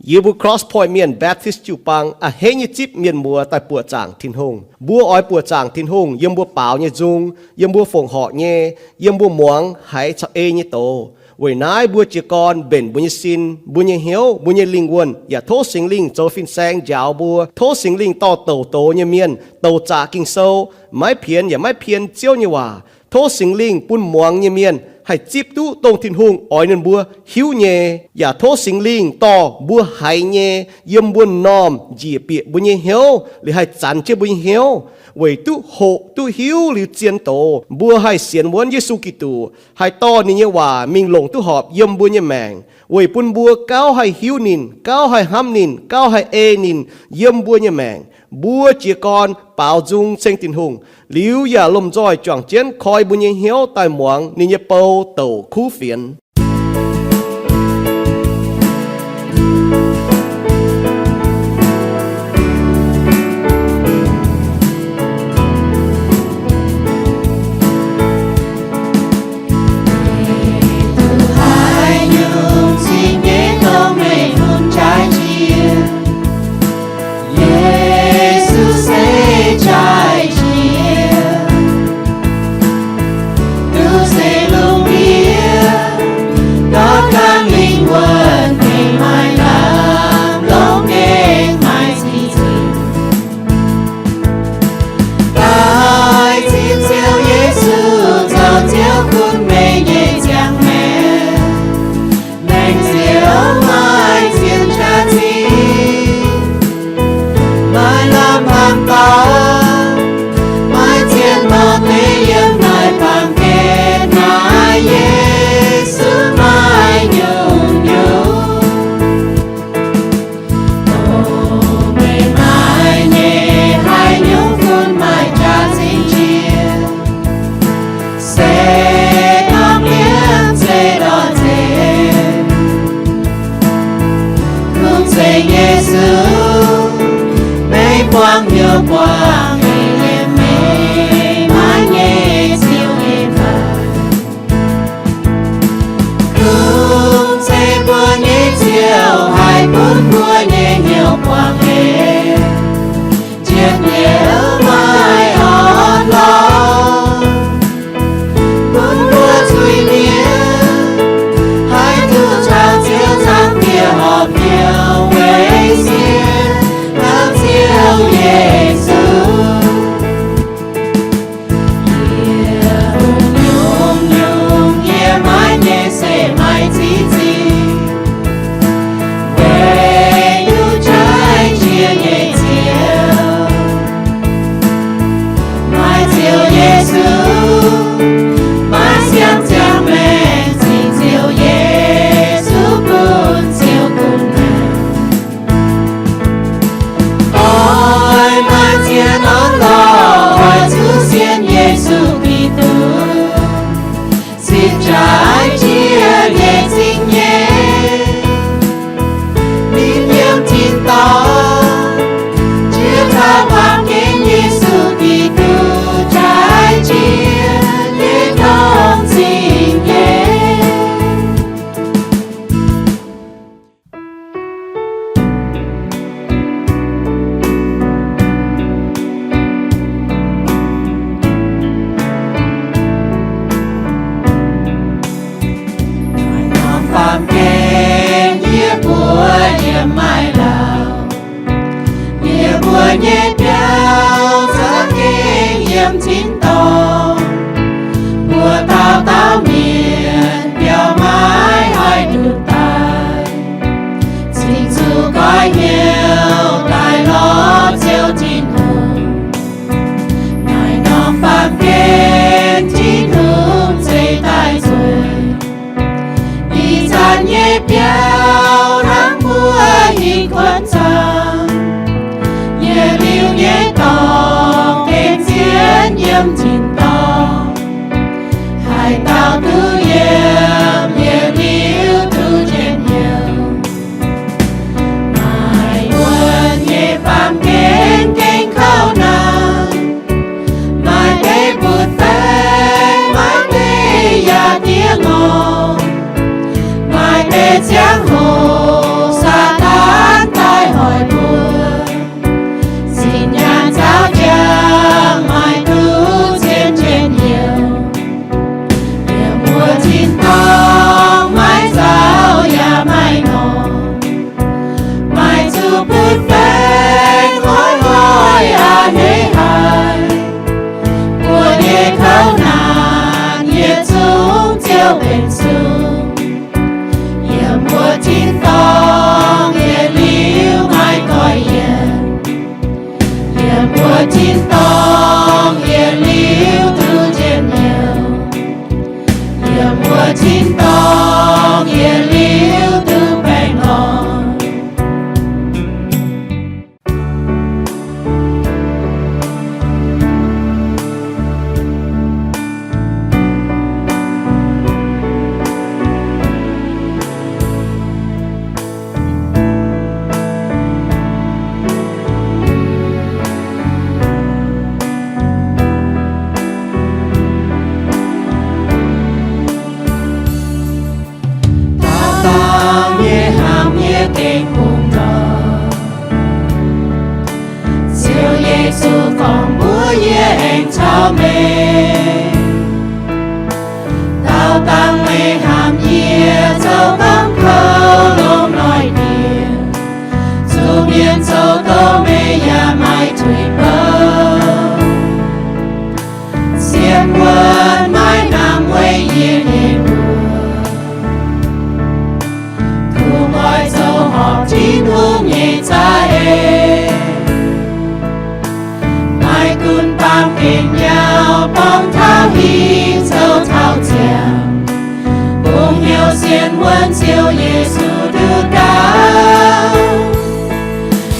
Yie mbuo Cross Point Mienh Baptist jiu-baang a'hneiv nyei zipv mienh muoz daaih buoqc zaangc Tin-Hungh. Mbuo oix buoqc zaangc Tin-Hungh yiem mbuo baaux nyei nzung, yiem mbuo fongc horc nyei, yiem mbuo muangx haiz caux ei nyei doz. Weic naaiv mbuo jiez gorn mbenc mbuo nyei sin, mbuo nyei hnyouv, mbuo nyei lingh wuonh, yaac tov Singx Lingh zoux fin-saeng njaaux mbuo. Tov Singx Lingh dorh douc doz nyei mienh, douc zaqc Ging-Sou, maiv pienx yaac maiv pien Ziouv nyei waac. Tov Singx Lingh bun muangx nyei mienh haih zipv duqv dongh Tin-Hungh oix ninh mbuo hiuv nyei, yaac tov Singx Lingh dorh mbuo haiz nyei yiem mbuo m'normh njiec bieqc mbuo nyei hnyouv, liuz haih zanx jienv mbuo nyei hnyouv, weic duqv hoqc duqv hiuv liuz zien doz, mbuo haih sienx wuonv Yesu Giduc, haih dorh ninh nyei waac mingh longc duqv horpc yiem mbuo nyei maengc, weic bun mbuo gauh haih hiuv ninh, gauh haih hnamv ninh, gauh haih ei ninh yiem mbuo nyei maengc. Mbuo jiez gorn baaux nzung ceng Tin-Hungh, liuz yaac lomh nzoih juangc jienv koi mbuo nyei hnyouv daaih muangx ninh nyei bou douc kuv fienx. Meih duqv haaix nyungc cing nyei dongh meih bun jaaix jiex? Yesu se jaaix jiex. Duqv se lungh ndiev, ndortv gaengh lingh wuonh, meih maaih lamh longc gengh maaih ziex zingh. Daaih zipv Ziouv Yesu zoux Ziouv bun meih nyei ziangh maengc. Laengz Ziouv maaih zien jaax-zinh, maaih lamh hnamv dorngx, maaih zien lorh deix yiem naaiv baamh gen. Naaiv Yesu maaih nyungc-nyungc. Dongh meih maaih nyei haaix nyungc gunv maaih jaax-zinh njiec, se norm liemh se ndortv nzengc. Kungx ceng Yesu, meih buangh hnyouv buangh ninh liemh meih maaih nyei Ziouv nyei maengc. Kungx ceng mbuo nyei Ziouv haih bun mbuo nyei hnyouv buangh ei, njien-youh maaih orn-lorqc, bun mbuo zuiz-mienh haih duqv caux Ziouv camv bieqc horpc hnyouv weic sienx taux Ziouv Yesu. Yie bun nyungc-nyungc yie maaih nyei se maaih ziex zingh, weic Ziouv jaaix jiex nyei Ziouv. Maaih Ziouv Yesu, maaih siang ziangh maengc cing Ziouv Yesu bun Ziouv gunv maengc. Oix maaih zien orn-lorqc, oix zuqc sienx Yesu Giduc, cingx jaaix jiex nyei zingh nyei. Ninh yiem tin-dorngh jiex taux baamh gen, Yesu Giduc jaaix jiex nyei dorngx zingh nyei. Maaih norm baamh gen yie mbuo yiem maiv lauh, yie mbuo nyei biauv za'gengh yiem tin-dorngh. Mbuo dauh dauh mienh biauv maiv haih nduqc daaih, cingx zuqc goiv hnyouv daaih lorz Ziouv Tin-Hungh. Maaih norm baamh gen Tin-Hungh zeix daaih zueih. Ih zanc nyei biauv hnangv mbuo hingh kuonx zaangc, yietc liuz nyei dorngx gengh zien yiem tin-dorngh. Haaix dauh duqv yiem, yietc liuz duqv njien-youh. Maaih wuonh nyei baamh gen gengh kouv naanc, maaih deix mbu'ndongx, maaih deix yaac diev ngorc, maaih deix ziangh hoc Saadaan benx zuqc. Yiem mbuo tin-dorngh yietc liuz maiv doix yienc. Yiem mbuo tin-dorngh yietc liuz duqv njien-youh. Yiem mbuo tin-dorngh yietc liuz duqv baengh orn. Dauh dangh nyei hnamv nyei gengh bungx nor, Ziouv Yesu gorngv mbuox yie, aengx caux meih. Dauh dangh meih hnamv yie, zoux gorngv kouv longx noic dieh, zuqc mienh zoux doz meih yaac maiv tuix bouh. Sienx wuonh maiv hnamv weic yie nyei mbuox, kungx oix zoux horpc Tin-Hungh nyei za'eix. Maiv gunv baamh gen nyauv borngz taux hingh zoux taux ziangh, bungx hnyouv sienx wuonh Ziouv Yesu nduqc ndaauv.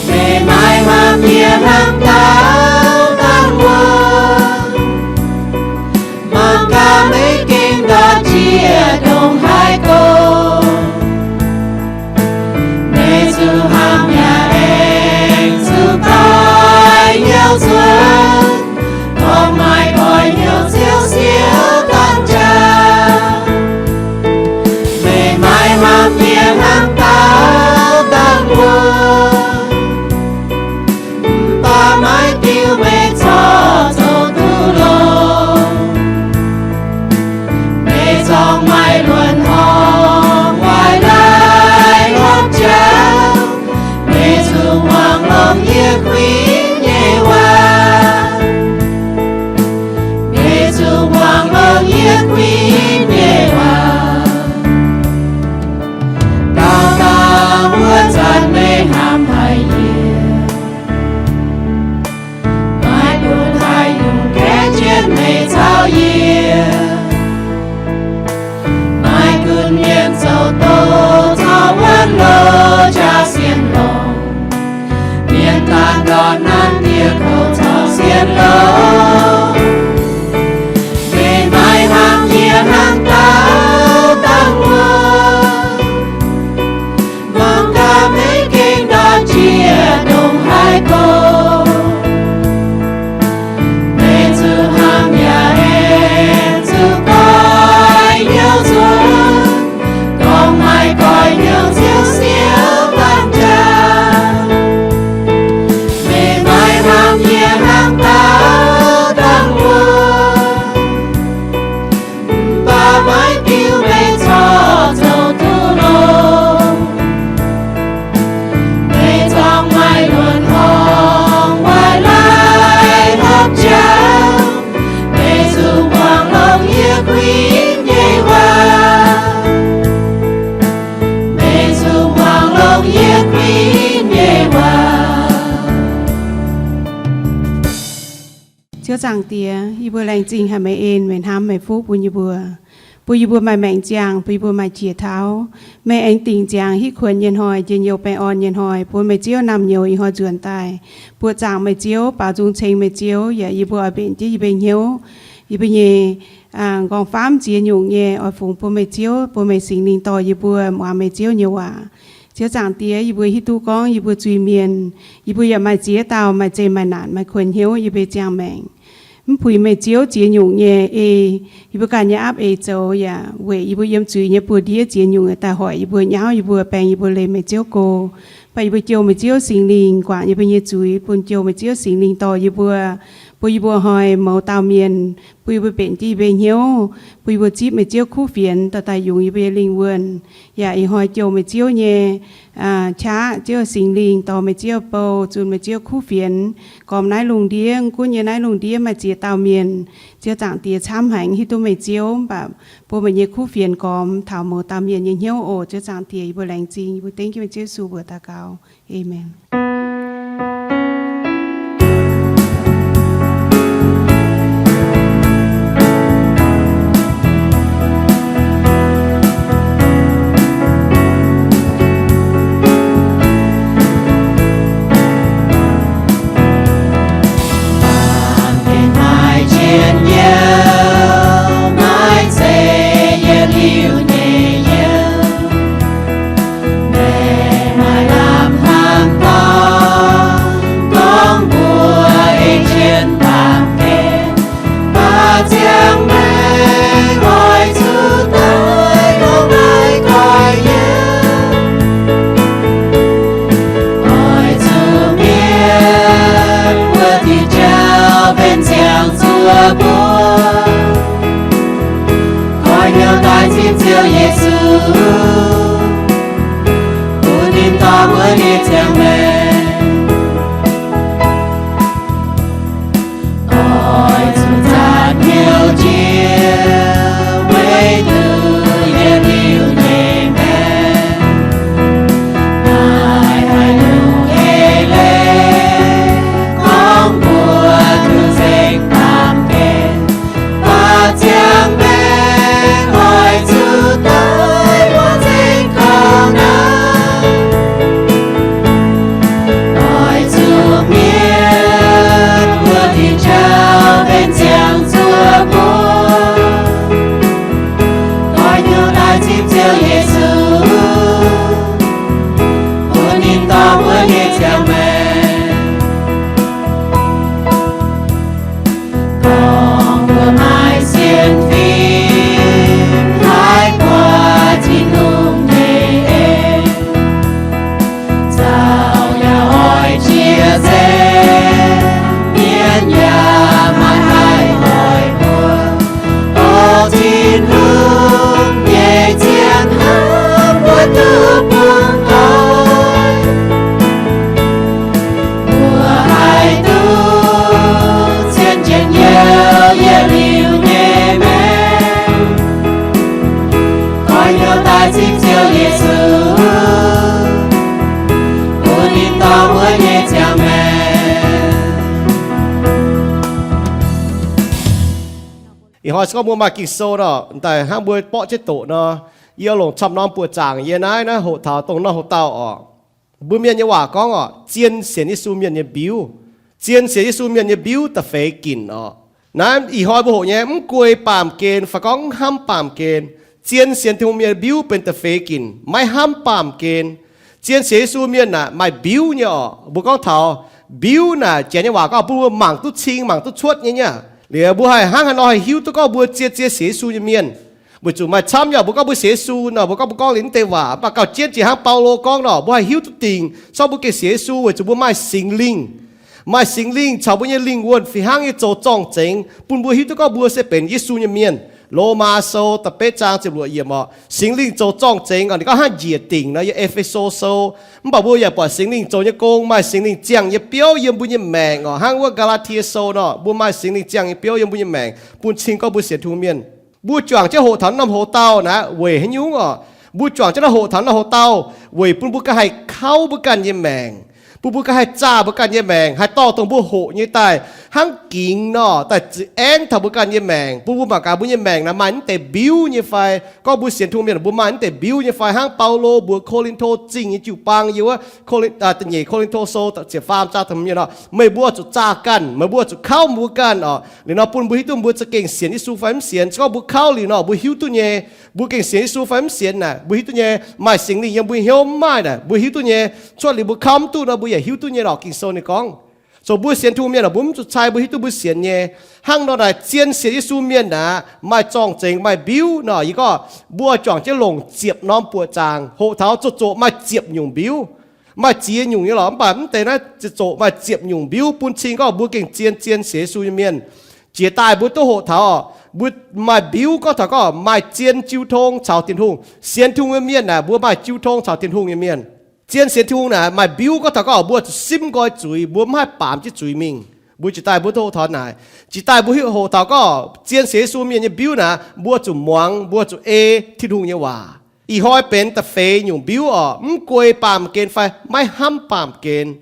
Meih maiv hnamv yie hnangv dauh dangh wuov, mangc gaax meih gengh ndortv jiex ndongc haaix go. Meih zuqc hnamv yaac aengx zuqc doix hnyouv nzuonx, gorngv maaih doix hnyouv Ziouv siouc dangh jaax. Meih maiv hnamv yie hnangv dauh dangh wuov, mv baac maiv diuh meih corc zoux duqv longx. Meih zorngh maaih luonx horngh waaic laaix hlopv jauv, meih zuqc muangx longx yie kuinx nyei waac. Meih zuqc muangx longx yie kuinx nyei waac. Dauh dangh wuov zanc meih hnamv haic yie, maiv gunv haaix nyungc gaeqv jienv meih caux yie. Maiv gunv mienh zoux doz corc wuonv loz jaax sienx longx, mienh daaih ndortv naaiv dieh kouv corc sienx longx. Meih maiv hnamv yie hnangv dauh dangh wuov, mangc gaax meih gengh ndortv jiex ndongc haaix go. Meih zuqc hnamv yaac aengx zuqc doix hnyouv nzuonx, gorngv maaih doix hnyouv Ziouv siouc dangh jaax. Meih maiv hnamv yie hnangv dauh dangh wuov, mv baac maiv diuh meih corc zoux duqv longx. Meih zorngh maaih luonx horngh waaic laaix hlopv jauv, meih zuqc muangx longx yie kuinx nyei waac. Meih zuqc muangx longx yie kuinx nyei waac. Ziouv Zaangc Diex, yie mbuo laengz zingh haic meih en, meih hnamv, meih fuqv bun yie mbuo, bun yie mbuo maaih maengc ziangh, bun yie mbuo maaih jiex tauv. Meih aengx dingc ziangx hitv kuonx nyei hnoi, njien-youh baengh orn nyei hnoi, bun meih Ziouv naamh nyouz ih hnoi nzuonx daaih buoqc zaangc meih Ziouv, baaux nzung ceng meih Ziouv, yaac yie mbuo oix mbenc jienv yie mbuo hnyouv, yie mbuo nyei nqorngv-famv ziex nyungc nyei oix fungx bun meih Ziouv, bun meih Singx Lingh dorh yie mbuo muangx meih Ziouv nyei waac. Ziouv Zaangc Diex, yie mbuo hiuv duqv gorngv yie mbuo zuiz-mienh, yie mbuo yaac maaih ziex dauh maaih zeqc maaih naanc maaih kuonx hnyouv yie mbuo nyei ziangh maengc. Mv puix meih Ziouv ziex nyungc nyei ei, yie mbuo ganh nyei aapv eix zoux yaac weic yie mbuo yiem zuiz nyei buoz-ndiev ziex nyungc daaih hoic yie mbuo, nyauv yie mbuo, baeng yie mbuo, leih meih Ziouv go. Mv baac yie mbuo jouh meih Ziouv Singx Lingh guangc yie mbuo nyei zuiz, bun jouh meih Ziouv Singx Lingh dorh yie mbuo, bun yie mbuo hnoi mouz dauh mienh, bun yie mbuo benx diuh mbuo hnyouv, bun yie mbuo zipv meih Ziouv kuv fienx dorh daaih yungz yie mbuo nyei lingh wuonh. Yaac ih hnoi jouh meih Ziouv nyei qaqv, Ziouv Singx Lingh dorh meih Ziouv bou, zunh meih Ziouv kuv fienx, gormx naaiv lungh ndiev, gunv nyei naaiv lungh ndiev maaih ziex dauh mienh, Ziouv Zaangc Diex camv haic hiuv duqv meih Ziouv, mv baac bun meih nyei kuv fienx gormx taux mouz dauh mienh nyei hnyouv oc. Ziouv Zaangc Diex, yie mbuo laengz zingh, yie mbuo dengv jienv meih Ziouv Yesu mbuox daux gaux. Aamen. Baamh gen maaih njien-youh, maaih zeiv yietc liuz nyei youh. Meih maaih lamh hnamv dorngx, gorngv mbuox ei jienv baamh gen, mv baac ziangh maengc oix zuqc doix gorngv naaiv koiv youh. Oix zuqc mienh wuov diuh jauv benx ziangh zuoqv mbuo, goiv hnyouv daaih zipv Ziouv Yesu, bun ninh dorh mbuo nyei ziangh maengc. Oix zuqc zanc hnyouv jiex, weic zuqc yietc liuz nyei maengc maaih haaix nyungc eix leiz gorngv mbuox duqv nzengc baamh gen, mv baac ziangh maengc oix zuqc doix mbuo nzengc kouv naaiv. Oix zuqc mienh wuov diuh jauv benx ziangh zuoqv mbuo, goiv hnyouv daaih zipv Ziouv Yesu, bun ninh dorh mbuo nyei ziangh maengc. Dongh mbuo maaih sienx fim haih buatc Tin-Hungh nyei en, zaux yaac oix jiex nzengc, mienh yaac maiv haih hoic mbuo. O Tin-Hungh nyei zien hnamv mbuo duqv bun oix, mbuo haih duqv cien njien-youh yietc liuz nyei maengc, goiv hnyouv daaih zipv Ziouv Yesu, bun ninh dorh mbuo nyei ziangh maengc. Ih hnoi se gorngv mbuo maaih Ging-Sou nor, daaih hnangv mbuo borqv jienv doqc nor, yie longc camv norm buoqc zaangc yie naaiv, naaiv hoqc taux dongh norm hoc-dauh oc. Mbuo Mienh nyei waac gorngv oc, zien sienx Yesu mienh nyei mbiuv. Zien sienx Yesu mienh nyei mbiuv da'feix ginc oc. Naaiv ih hnoi mbuo hoqc nyei mv guei baamh gen fai gorngv mv hnamv baamh gen. Zien sienx Tin-Hungh mienh mbiuv benx da'feix ginc, maiv hnamv baamh gen. Zien sienx Yesu mienh naaic maaih mbiuv nyei oc. Mbuo gorngv taux mbiuv naaic, Janx nyei waac gorngv bun mbuo mangc duqv cing mangc duqv cuotv nyei nyei. Liuz mbuo haih hnangv haaix nor haih hiuv duqv gorngv mbuo zien, zien sienx Yesu nyei mienh? Weic zuqc maaih camv yaac mbuo gorngv mbuo sienx Yesu nor, mbuo gorngv, mbuo gorngv liuz naaiv deix waac, mv baac gauh jienv jiex hnangv Baulo gorngv nor, mbuo haih hiuv duqv dingc se gorngv mbuo gengh sienx Yesu weic zuqc mbuo maaih Singx Lingh. Maaih Singx Lingh caux mbuo nyei lingh wuonh fih hnangv nyei zoux zorng-zengx bun mbuo hiuv duqv gorngv mbuo se benx Yesu nyei mienh. Lomaa Sou da'betv zaang ziepc luoqc yiemc oc, Singx Lingh zoux zorng-zengx oc, ninh gorngv hnangv njiec dingc nor, yiem E^fe^so Sou. Mv baac mbuo yaac buatc Singx Lingh zoux nyei gong, maaih Singx Lingh ziangh nyei biouv yiem mbuo nyei maengc oc, hnangv wuov Gaa^laa^tie Sou nor, mbuo maaih Singx Lingh ziangh nyei biouv yiem mbuo nyei maengc, bun cing gorngv mbuo sienx Tin-Hungh mienh. Mbuo juangc jienv hoqc taux norm hoc-dauh naaic weic haaix nyungc oc? Mbuo juangc jienv naaiv hoqc taux norm hoc-dauh weic bun mbuo ganh haih kauv mbuo ganh nyei maengc, bun mbuo ganh haih zaah mbuo ganh nyei maengc, haih dorh dongh mbuo hoqc nyei daaih hnangv gingx nor, daaih za'aengv taux mbuo ganh nyei maengc, bun mbuo mangc gaax mbuo nyei maengc naaic maaih naaiv deix mbiuv nyei fai, gorngv mbuo sienx Tin-Hungh mienh mbuo maaih naaiv deix mbiuv nyei fai, hnangv Baulo mbuox Ko^lin^to Zingh nyei jiu-baang yiem wuov, aa, Da'nyeic Ko^lin^to Sou ziepc faam zaang da'hmz yiemc nor, meih mbuo zuqc zaah ganh, meih mbuo zuqc kauv mbuo ganh oc. Liuz nor bun mbuo hiuv duqv mbuo za'gengh sienx Yesu fai mv sienx. Se gorngv mbuo kauv liuz nor, mbuo hiuv duqv nyei. Mbuo gengh sienx Yesu fai mv sienx naaic, mbuo hiuv duqv nyei. Maaih Singx Lingh yiem mbuo hnyouv mv maaih naaic, mbuo hiuv duqv nyei. Cuotv liuz mbuo kauv mv duqv nor, mbuo yaac hiuv duqv nyei lorqc. Ging-Sou ninh gorngv, so mbuo sienx Tin-Hungh mienh aah, mbuo mv zuqc cai mbuo hiuv duqv mbuo sienx nyei. Hnangv nor naaic, zien sienx Yesu mienh aah, maaih zorng-zengx maaih mbiuv nor, yie gorngv mbuo juangc jienv longc ziepc norm buoqc zaangc hoqc taux zoqc zoqc maaih ziepc nyungc mbiuv. Maaih ziex nyungc nyei lorqc, mv baac mv deix naaiv ziouc zoqc maaih ziepc nyungc mbiuv bun cing gorngv mbuo gengh zien, zien sienx Yesu nyei mienh. Jiex daaih mbuo duqv hoqc taux oc, mbuo maaih mbiuv gorngv taux gorngv maaih zien jiu tong caux Tin-Hungh. Sienx Tin-Hungh nyei mienh naaic, mbuo maaih jiu tong caux Tin-Hungh nyei mienh. Zien sienx Tin-Hungh naaic maaih mbiuv gorngv taux gorngv mbuo zuqc simv nqoi zuiz, mbuo mv haih baamz jienv zuiz mingh. Mbuo jiex daaih mbuo duqv hoqc taux naaic. Jiex daaih mbuo hoqc taux gorngv zien sienx Yesu mienh nyei mbiuv naaic, mbuo zuqc muangx, mbuo zuqc ei Tin-Hungh nyei waac. Ih hnoi benx da'feix nyungc mbiuv oc, mv guei baamh gen fai maiv hnamv baamh gen.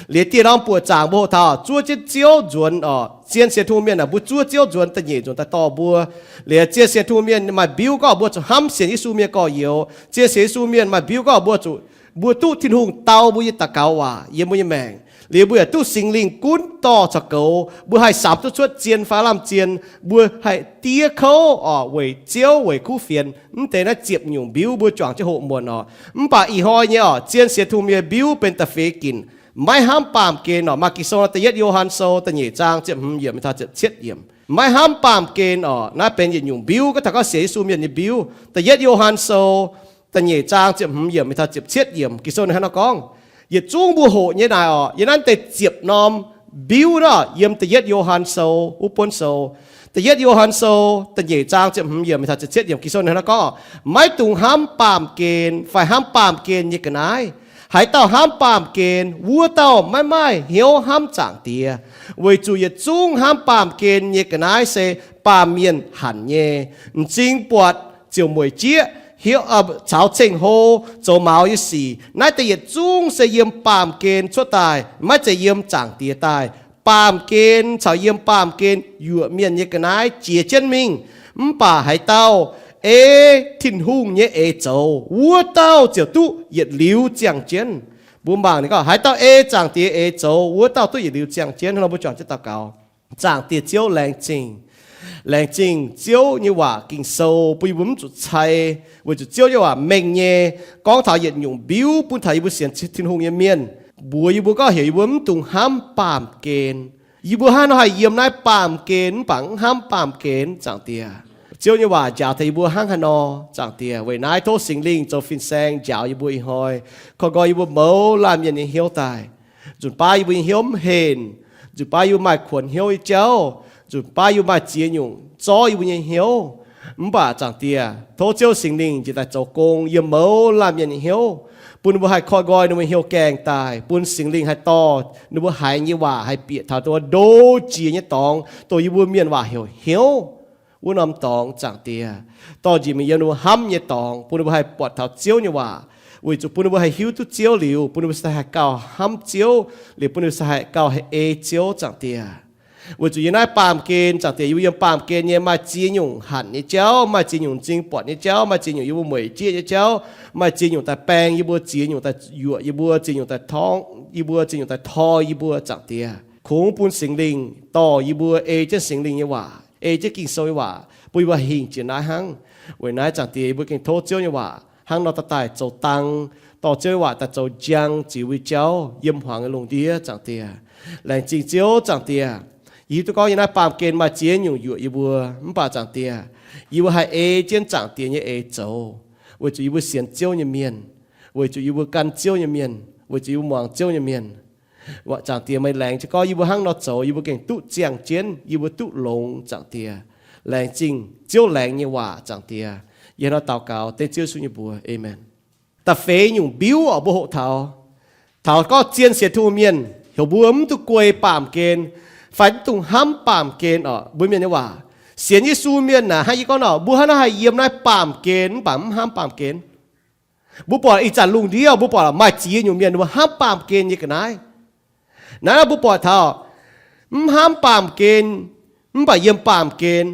Liuz dieh norm buoqc zaangc mbuo hoqc taux zuov jienv Ziouv nzuonx oc. Zien sienx Tin-Hungh mienh aah, mbuo zuov Ziouv nzuonx da'nyeic nzunc daaih dorh mbuo. Liuz zien sienx Tin-Hungh mienh maaih mbiuv gorngv mbuo zuqc hnamv sienx Yesu mienh gorx-youz. Zien sienx Yesu mienh maaih mbiuv gorngv mbuo zuqc, mbuo duqv Tin-Hungh dau mbuo nyei daux gaux waac yiem mbuo nyei maengc. Liuz mbuo yaac duqv Singx Lingh gunv dorh caux goux. Mbuo haih samx duqv cuotv zien fai lamh zien. Mbuo haih diev kouv oc, weic Ziouv, weic kuv fienx. Mv deix naaiv ziepc nyungc mbiuv mbuo juangc jienv hoqc muonc oc. Mv baac ih hnoi nyei oc, zien sienx Tin-Hungh mienh mbiuv benx da'feix ginc. Maiv hnamv baamh gen oc. Maaih Ging-Sou da'yietv Yo^han Sou da'nyeic zaang ziepc hmz yiemc mingh taux ziepc cietv yiemc. Maiv hnamv baamh gen oc. Naaiv benx yietc nyungc mbiuv, gorngv taux gorngv sienx Yesu mienh nyei mbiuv. Da'yietv Yo^han Sou da'nyeic zaang ziepc hmz yiemc mingh taux ziepc cietv yiemc, Ging-Sou ninh hnangv nor gorngv. Yietc zungv mbuo hoqc nyei naaic oc, yiem naaiv deix ziepc norm mbiuv nor, yiem da'yietv Yo^han Sou wuov buonv sou. Da'yietv Yo^han Sou da'nyeic zaang ziepc hmz yiemc mingh taux ziepc cietv yiemc, Ging-Sou ninh hnangv nor gorngv, maiv dungx hnamv baamh gen fai hnamv baamh gen nyei ga'naaiv. Haaix dauh hnamv baamh gen, wuov dauh maiv maaih hnyouv hnamv Zaangc Diex, weic zuqc yietc zungv hnamv baamh gen nyei ga'naaiv se baamh mienh hanc nyei. M'zing buatc ziouc mueic jieqv, hiuv, caux ceng-hlo, zoux maux nyei sic, naaiv deix yietc zungv se yiem baamh gen cuotv daaih, maiv zeiz yiem Zaangc Diex daaih. Baamh gen caux yiem baamh gen yuoqc mienh nyei ga'naaiv jiex jienv mingh. Mv baac haaix dauh ei Tin-Hungh nyei eix zoux, wuov dauh ziouc duqv yietc liuz ziangh jienv. Mbuo mangc ninh gorngv, haaix dauh ei Zaangc Diex eix zoux, wuov dauh duqv yietc liuz ziangh jienv. Hnangv nor mbuo juangc jienv daux gaux. Zaangc Diex Ziouv, laengz zingh. Laengz zingh Ziouv nyei waac Ging-Sou bun yie mbuo mv zuqc cai, weic zuqc Ziouv nyei waac mengh nyei, gorngv taux yietc nyungc mbiuv bun taux yie mbuo sienx Tin-Hungh nyei mienh, mbuox yie mbuo gorngv heuc yie mbuo mv dungx hnamv baamh gen. Yie mbuo hnangv nor haih yiem naaiv baamh gen mv baac mv hnamv baamh gen, Zaangc Diex. Ziouv nyei waac njaaux taux yie mbuo hnangv haaix nor, Zaangc Diex. Weic naaiv tov Singx Lingh zoux fin-saeng njaaux yie mbuo ih hnoi, koi nqoi yie mbuo mouz laanh mienh nyei hnyouv daaih. Nzunc baav yie mbuo nyei hnyouv mv henc, nzunc baav yie mbuo maaih kuonx hnyouv nyei jauv, nzunc baav yie mbuo maaih ziex nyungc zorv yie mbuo nyei hnyouv. Mv baac Zaangc Diex, tov Ziouv Singx Lingh njiec daaih zoux gong yiem mouz laanh mienh nyei hnyouv, bun ninh mbuo haih koi nqoi ninh mbuo hnyouv gaengh daaih, bun Singx Lingh haih dorh ninh mbuo haiz nyei waac haih bieqc taux dongh ndo jiex nyei dorngx, dongh yie mbuo mienh waac heuc hnyouv wuov norm dorngx, Zaangc Diex. Dorh njiec mingh yiem ninh mbuo hnamv nyei dorngx, bun ninh mbuo haih buatc taux Ziouv nyei waac, weic zuqc bun ninh mbuo haih hiuv duqv Ziouv liuz, bun ninh mbuo se haih gauh hnamv Ziouv, liuz bun ninh mbuo se haih gauh haih ei Ziouv, Zaangc Diex. Weic zuqc yiem naaiv baamh gen, Zaangc Diex, yie mbuo yiem baamh gen nyei maaih ziex nyungc hanc nyei jauv, maaih ziex nyungc m'zing buatc nyei jauv, maaih ziex nyungc yie mbuo mueic jieqv nyei jauv, maaih ziex nyungc daaih baeng yie mbuo, ziex nyungc daaih yuoqc yie mbuo, ziex nyungc daaih torngv yie mbuo, ziex nyungc daaih toi yie mbuo, Zaangc Diex. Kungx bun Singx Lingh dorh yie mbuo ei jienv Singx Lingh nyei waac, ei jienv Ging-Sou nyei waac, bun yie mbuo hingh jiex naaiv hnangv. Weic naaiv, Zaangc Diex, yie mbuo gengh tov Ziouv nyei waac hnangv nor daaih daaih zoux dang, dorh Ziouv nyei waac daaih zoux njang ziux mbuo nyei jauv yiem hmuangx nyei lungh ndiev, Zaangc Diex. Laengz zingh Ziouv, Zaangc Diex. Yie hiuv duqv gorngv yiem naaiv baamh gen maaih ziex nyungc yuoqc yie mbuo, mv baac Zaangc Diex, yie mbuo haih ei jienv Zaangc Diex nyei eix zoux, weic zuqc yie mbuo sienx Ziouv nyei mienh, weic zuqc yie mbuo gan Ziouv nyei mienh, weic zuqc yie mbuo muangx Ziouv nyei mienh. Zaangc Diex, meih laengz jienv gorngv yie mbuo hnangv nor zoux, yie mbuo gengh duqv ziangh jienv, yie mbuo duqv longx, Zaangc Diex. Laengz zingh Ziouv laengz nyei waac, Zaangc Diex. Yie hnangv nor daux gaux dengv Ziouv Yesu nyei mbuox. Aamen. Da'feix nyungc mbiuv oc, mbuo hoqc taux, taux gorngv zien sienx Tin-Hungh mienh heuc mbuo mv dungx guei baamh gen fai mv dungx hnamv baamh gen oc. Mbuo mienh nyei waac, sienx Yesu mienh naaic, hnangv yie gorngv nor, mbuo hnangv nor haih yiem naaiv baamh gen mv baac mv hnamv baamh gen. Mbuo buatc ih zanc lungh ndiev mbuo buatc maaih ziex nyungc mienh ninh mbuo hnamv baamh gen nyei ga'naaiv. Naaiv nor mbuo buatc taux mv hnamv baamh gen mv baac yiem baamh gen.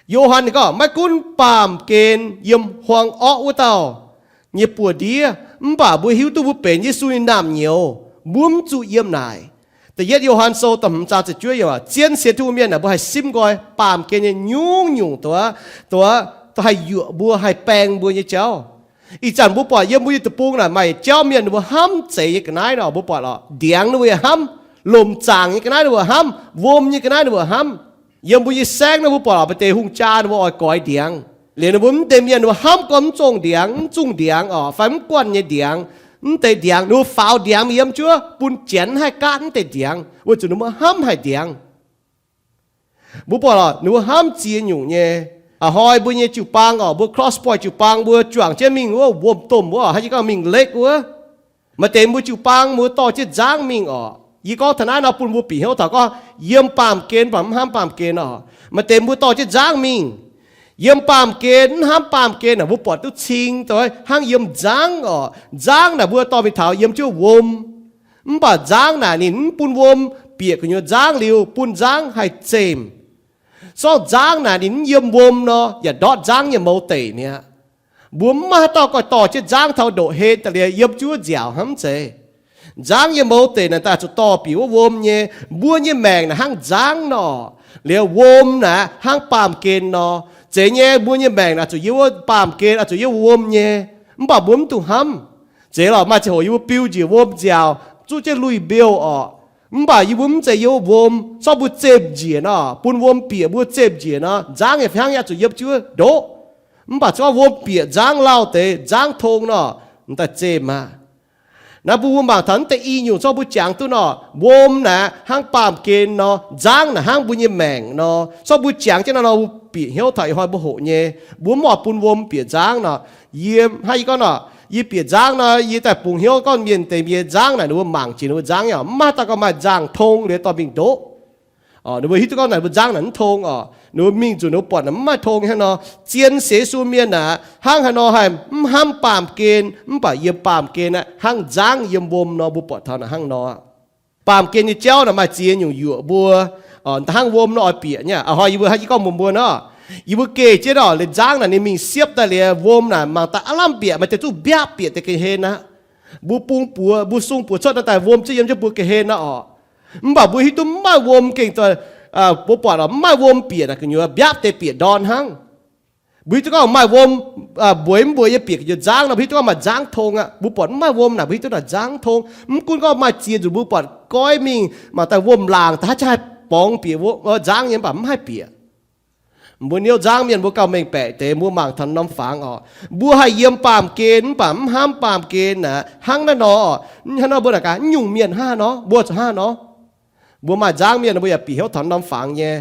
Yo^han ninh gorngv, maiv gunv baamh gen yiem huang orqv wuov dauh nyei buoz-ndiev, mv baac mbuo hiuv duqv mbuo benx Yesu nyei naamh nyouz, mbuo mv zuqc yiem naaic. Da'yietv Yo^han Sou da'hmz zaang ziepc juov yiemc, zien sienx Tin-Hungh mienh naaic mbuo haih simv nqoi baamh gen nyei nyungc-nyungc doz, doz, doz haih yuoqc mbuo, haih baeng mbuo nyei jauv. Ih zanc mbuo buatc yiem mbuo nyei deic-bung naaic maaih jauv mienh ninh mbuo hnamv zeiz nyei ga'naaiv nor, mbuo buatc lorqc, ndiangx ninh mbuo yaac hnamv, lomc zaangc nyei ga'naaiv ninh mbuo hnamv, wuom nyei ga'naaiv ninh mbuo hnamv. Yiem mbuo nyei saengv naaiv mbuo buatc lorqc, maaih deix hungh jaa ninh mbuo oix goix ndiangx. Liuz ninh mbuo mv deix mienh ninh mbuo hnamv gorngv mv zongh ndiangx, mv zungh ndiangx oc, fai mv guanh nyei ndiangx, Mv deix ndiangx, ninh mbuo faaux ndiangx mingh yiem jienv wuov bun janx haih gaatv mv deix ndiangx, weic zuqc ninh mbuo hnamv haic ndiangx. Mbuo buatc lorqc, ninh mbuo hnamv ziex nyungc nyei. A'hnoi mbuo nyei jiu-baang orqc, mbuo Cross Point jiu-baang mbuo juangc jienv mingh wuov wuom-domh wuov, haaix nyungc gorngv mingh lake wuov. Maaih deix mbuo jiu-baang mbuo dorh jienv nzangv mingh orqc. Yie gorngv taux naaiv nor bun mbuo bieqc hnyouv taux gorngv yiem baamh gen mv baac mv hnamv baamh gen orqc. Maaih deix mbuo dorh jienv nzangv mingh. Yiem baamh gen mv hnamv baamh gen naaic, mbuo buatc duqv cing daaih hnangv yiem nzangv orqc. Nzangv naaic mbuo dorh mingh taux yiem jienv wuom. Mv baac nzangv naaic ninh mv bun wuom bieqc gu'nyuoz nzangv liuz bun nzangv haih zemh. Sorngv nzangv naaic ninh mv yiem wuom nor, yaac ndortv nzangv nyei mouz deic mi'aqv. Mbuo mv maaih haaix dauh goiv dorh jienv nzangv taux ndoqc hen daaih liuz yiem jienv wuov nziaauc hnangv mv zeiz. Nzangv nyei mouz deic naaic daaih zuqc dorh bieqc wuov wuom nyei. Mbuo nyei maengc naaic hnangv nzangv nor, liuz wuom naaic hnangv baamh gen nor. Zeiz nyei, mbuo nyei maengc naaic zuqc yiem wuov baamh gen, zuqc yiem wuom nyei. Mv baac mbuo mv dungx hnamv. Zeiz lorqc, maaih ziangh hoc yie mbuo biu njiec wuom nziaauc, zuqv jienv lui-mbiouh orqc. Mv baac yie mbuo mv zeiz yiem wuov wuom, sorngv mbuo zemh njiec nor, bun wuom bieqc mbuo zemh njiec nor, nzangv nyei fih hnangv yaac zuqc yiem jienv wuov ndoqv. Mv baac zorngv wuom bieqc nzangv lauh deix, nzangv tong nor, m'daaih zemh aqv. Naaiv mbuo mbuo mangc taux naaiv deix i nyungc zorngv mbuo jangx duqv nor, wuom naaic hnangv baamh gen nor, nzangv naaic hnangv mbuo nyei maengc nor. Zorngv mbuo jangx jienv naaiv nor, mbuo bieqc hnyouv taux ih hnoi mbuo hoqc nyei, mbuo mv oix bun wuom bieqc nzangv nor. Yie hnangv yie gorngv nor, yie bieqc nzangv nor, yie daaih bungx hnyouv gorngv mienh deix mienh nzangv naaic ninh mbuo mangc jiex ninh mbuo nzangv nyei orqc, mv maaih dauh gorngv maaih nzangv tong liuz dorh mingh ndoqv. Orqc, ninh mbuo hiuv duqv gorngv naaic mbuo nzangv naaic mv tong orqc, ninh mbuo mingh nzunc ninh mbuo buatc naaic mv maaih tong hnangv nor. Zien sienx Yesu mienh aeqv, hnangv haaix nor haih mv hnamv baamh gen mv baac yiem baamh gen aeqv, hnangv nzangv yiem wuom nor, mbuo buatc taux naaic hnangv nor. Baamh gen nyei jauv naaic maaih ziex nyungc yuoqc mbuo. Hnangv wuom nor oix bieqc nyei aqv. A'hnoi yie mbuo hnangv yie gorngv mbuox mbuo nor, yie mbuo geh jienv orqc, liuz nzangv naaic ninh mingh siepv daaih liuz, wuom naaic mangc daaih aav lamh bieqc, maaih deix zuqc mbiapv bieqc deix ga'hlen aqv. Mbuo bung buoz, mbuo sung buoz cuotv naaiv daaih wuom ziouc yiem jienv mbuo ga'hlen aqv orqc. Mv baac mbuo hiuv duqv mv maaih wuom gengh, mbuo buatc orqc, mv maaih wuom bieqc naaic gu'nyuoz mbiapv deix bieqc ndorn hnangv. Mbuo hiuv duqv gorngv maaih wuom mbueix mv mbueix nyei bieqc gu'nyuoz nzangv nor, mbuo hiuv duqv gorngv maaih nzangv tong aqv. Mbuo buatc mv maaih wuom naaic mbuo hiuv duqv naaic nzangv tong. Mv gunv gorngv maaih ziex nzunc mbuo buatc goiv mingh mangc daaih wuom laangc daaih haaix jaaix borngz bieqc nzangv nyei, mv baac mv haih bieqc. Mbuo niouv nzangv mienh mbuo gauh mengh baeqc deix, mbuo mangc taux norm fangx orqc, mbuo haih yiem baamh gen mv baac mv hnamv baamh gen aqv. Hnangv naaiv nor, hnangv nor mbuo naaic gaax, mv nyungc mienh hnangv haaix nor, mbuo zuqc hnangv haaix nor? Mbuo maaih nzangv mienh mbuo yaac bieqc hnyouv taux norm fangx nyei.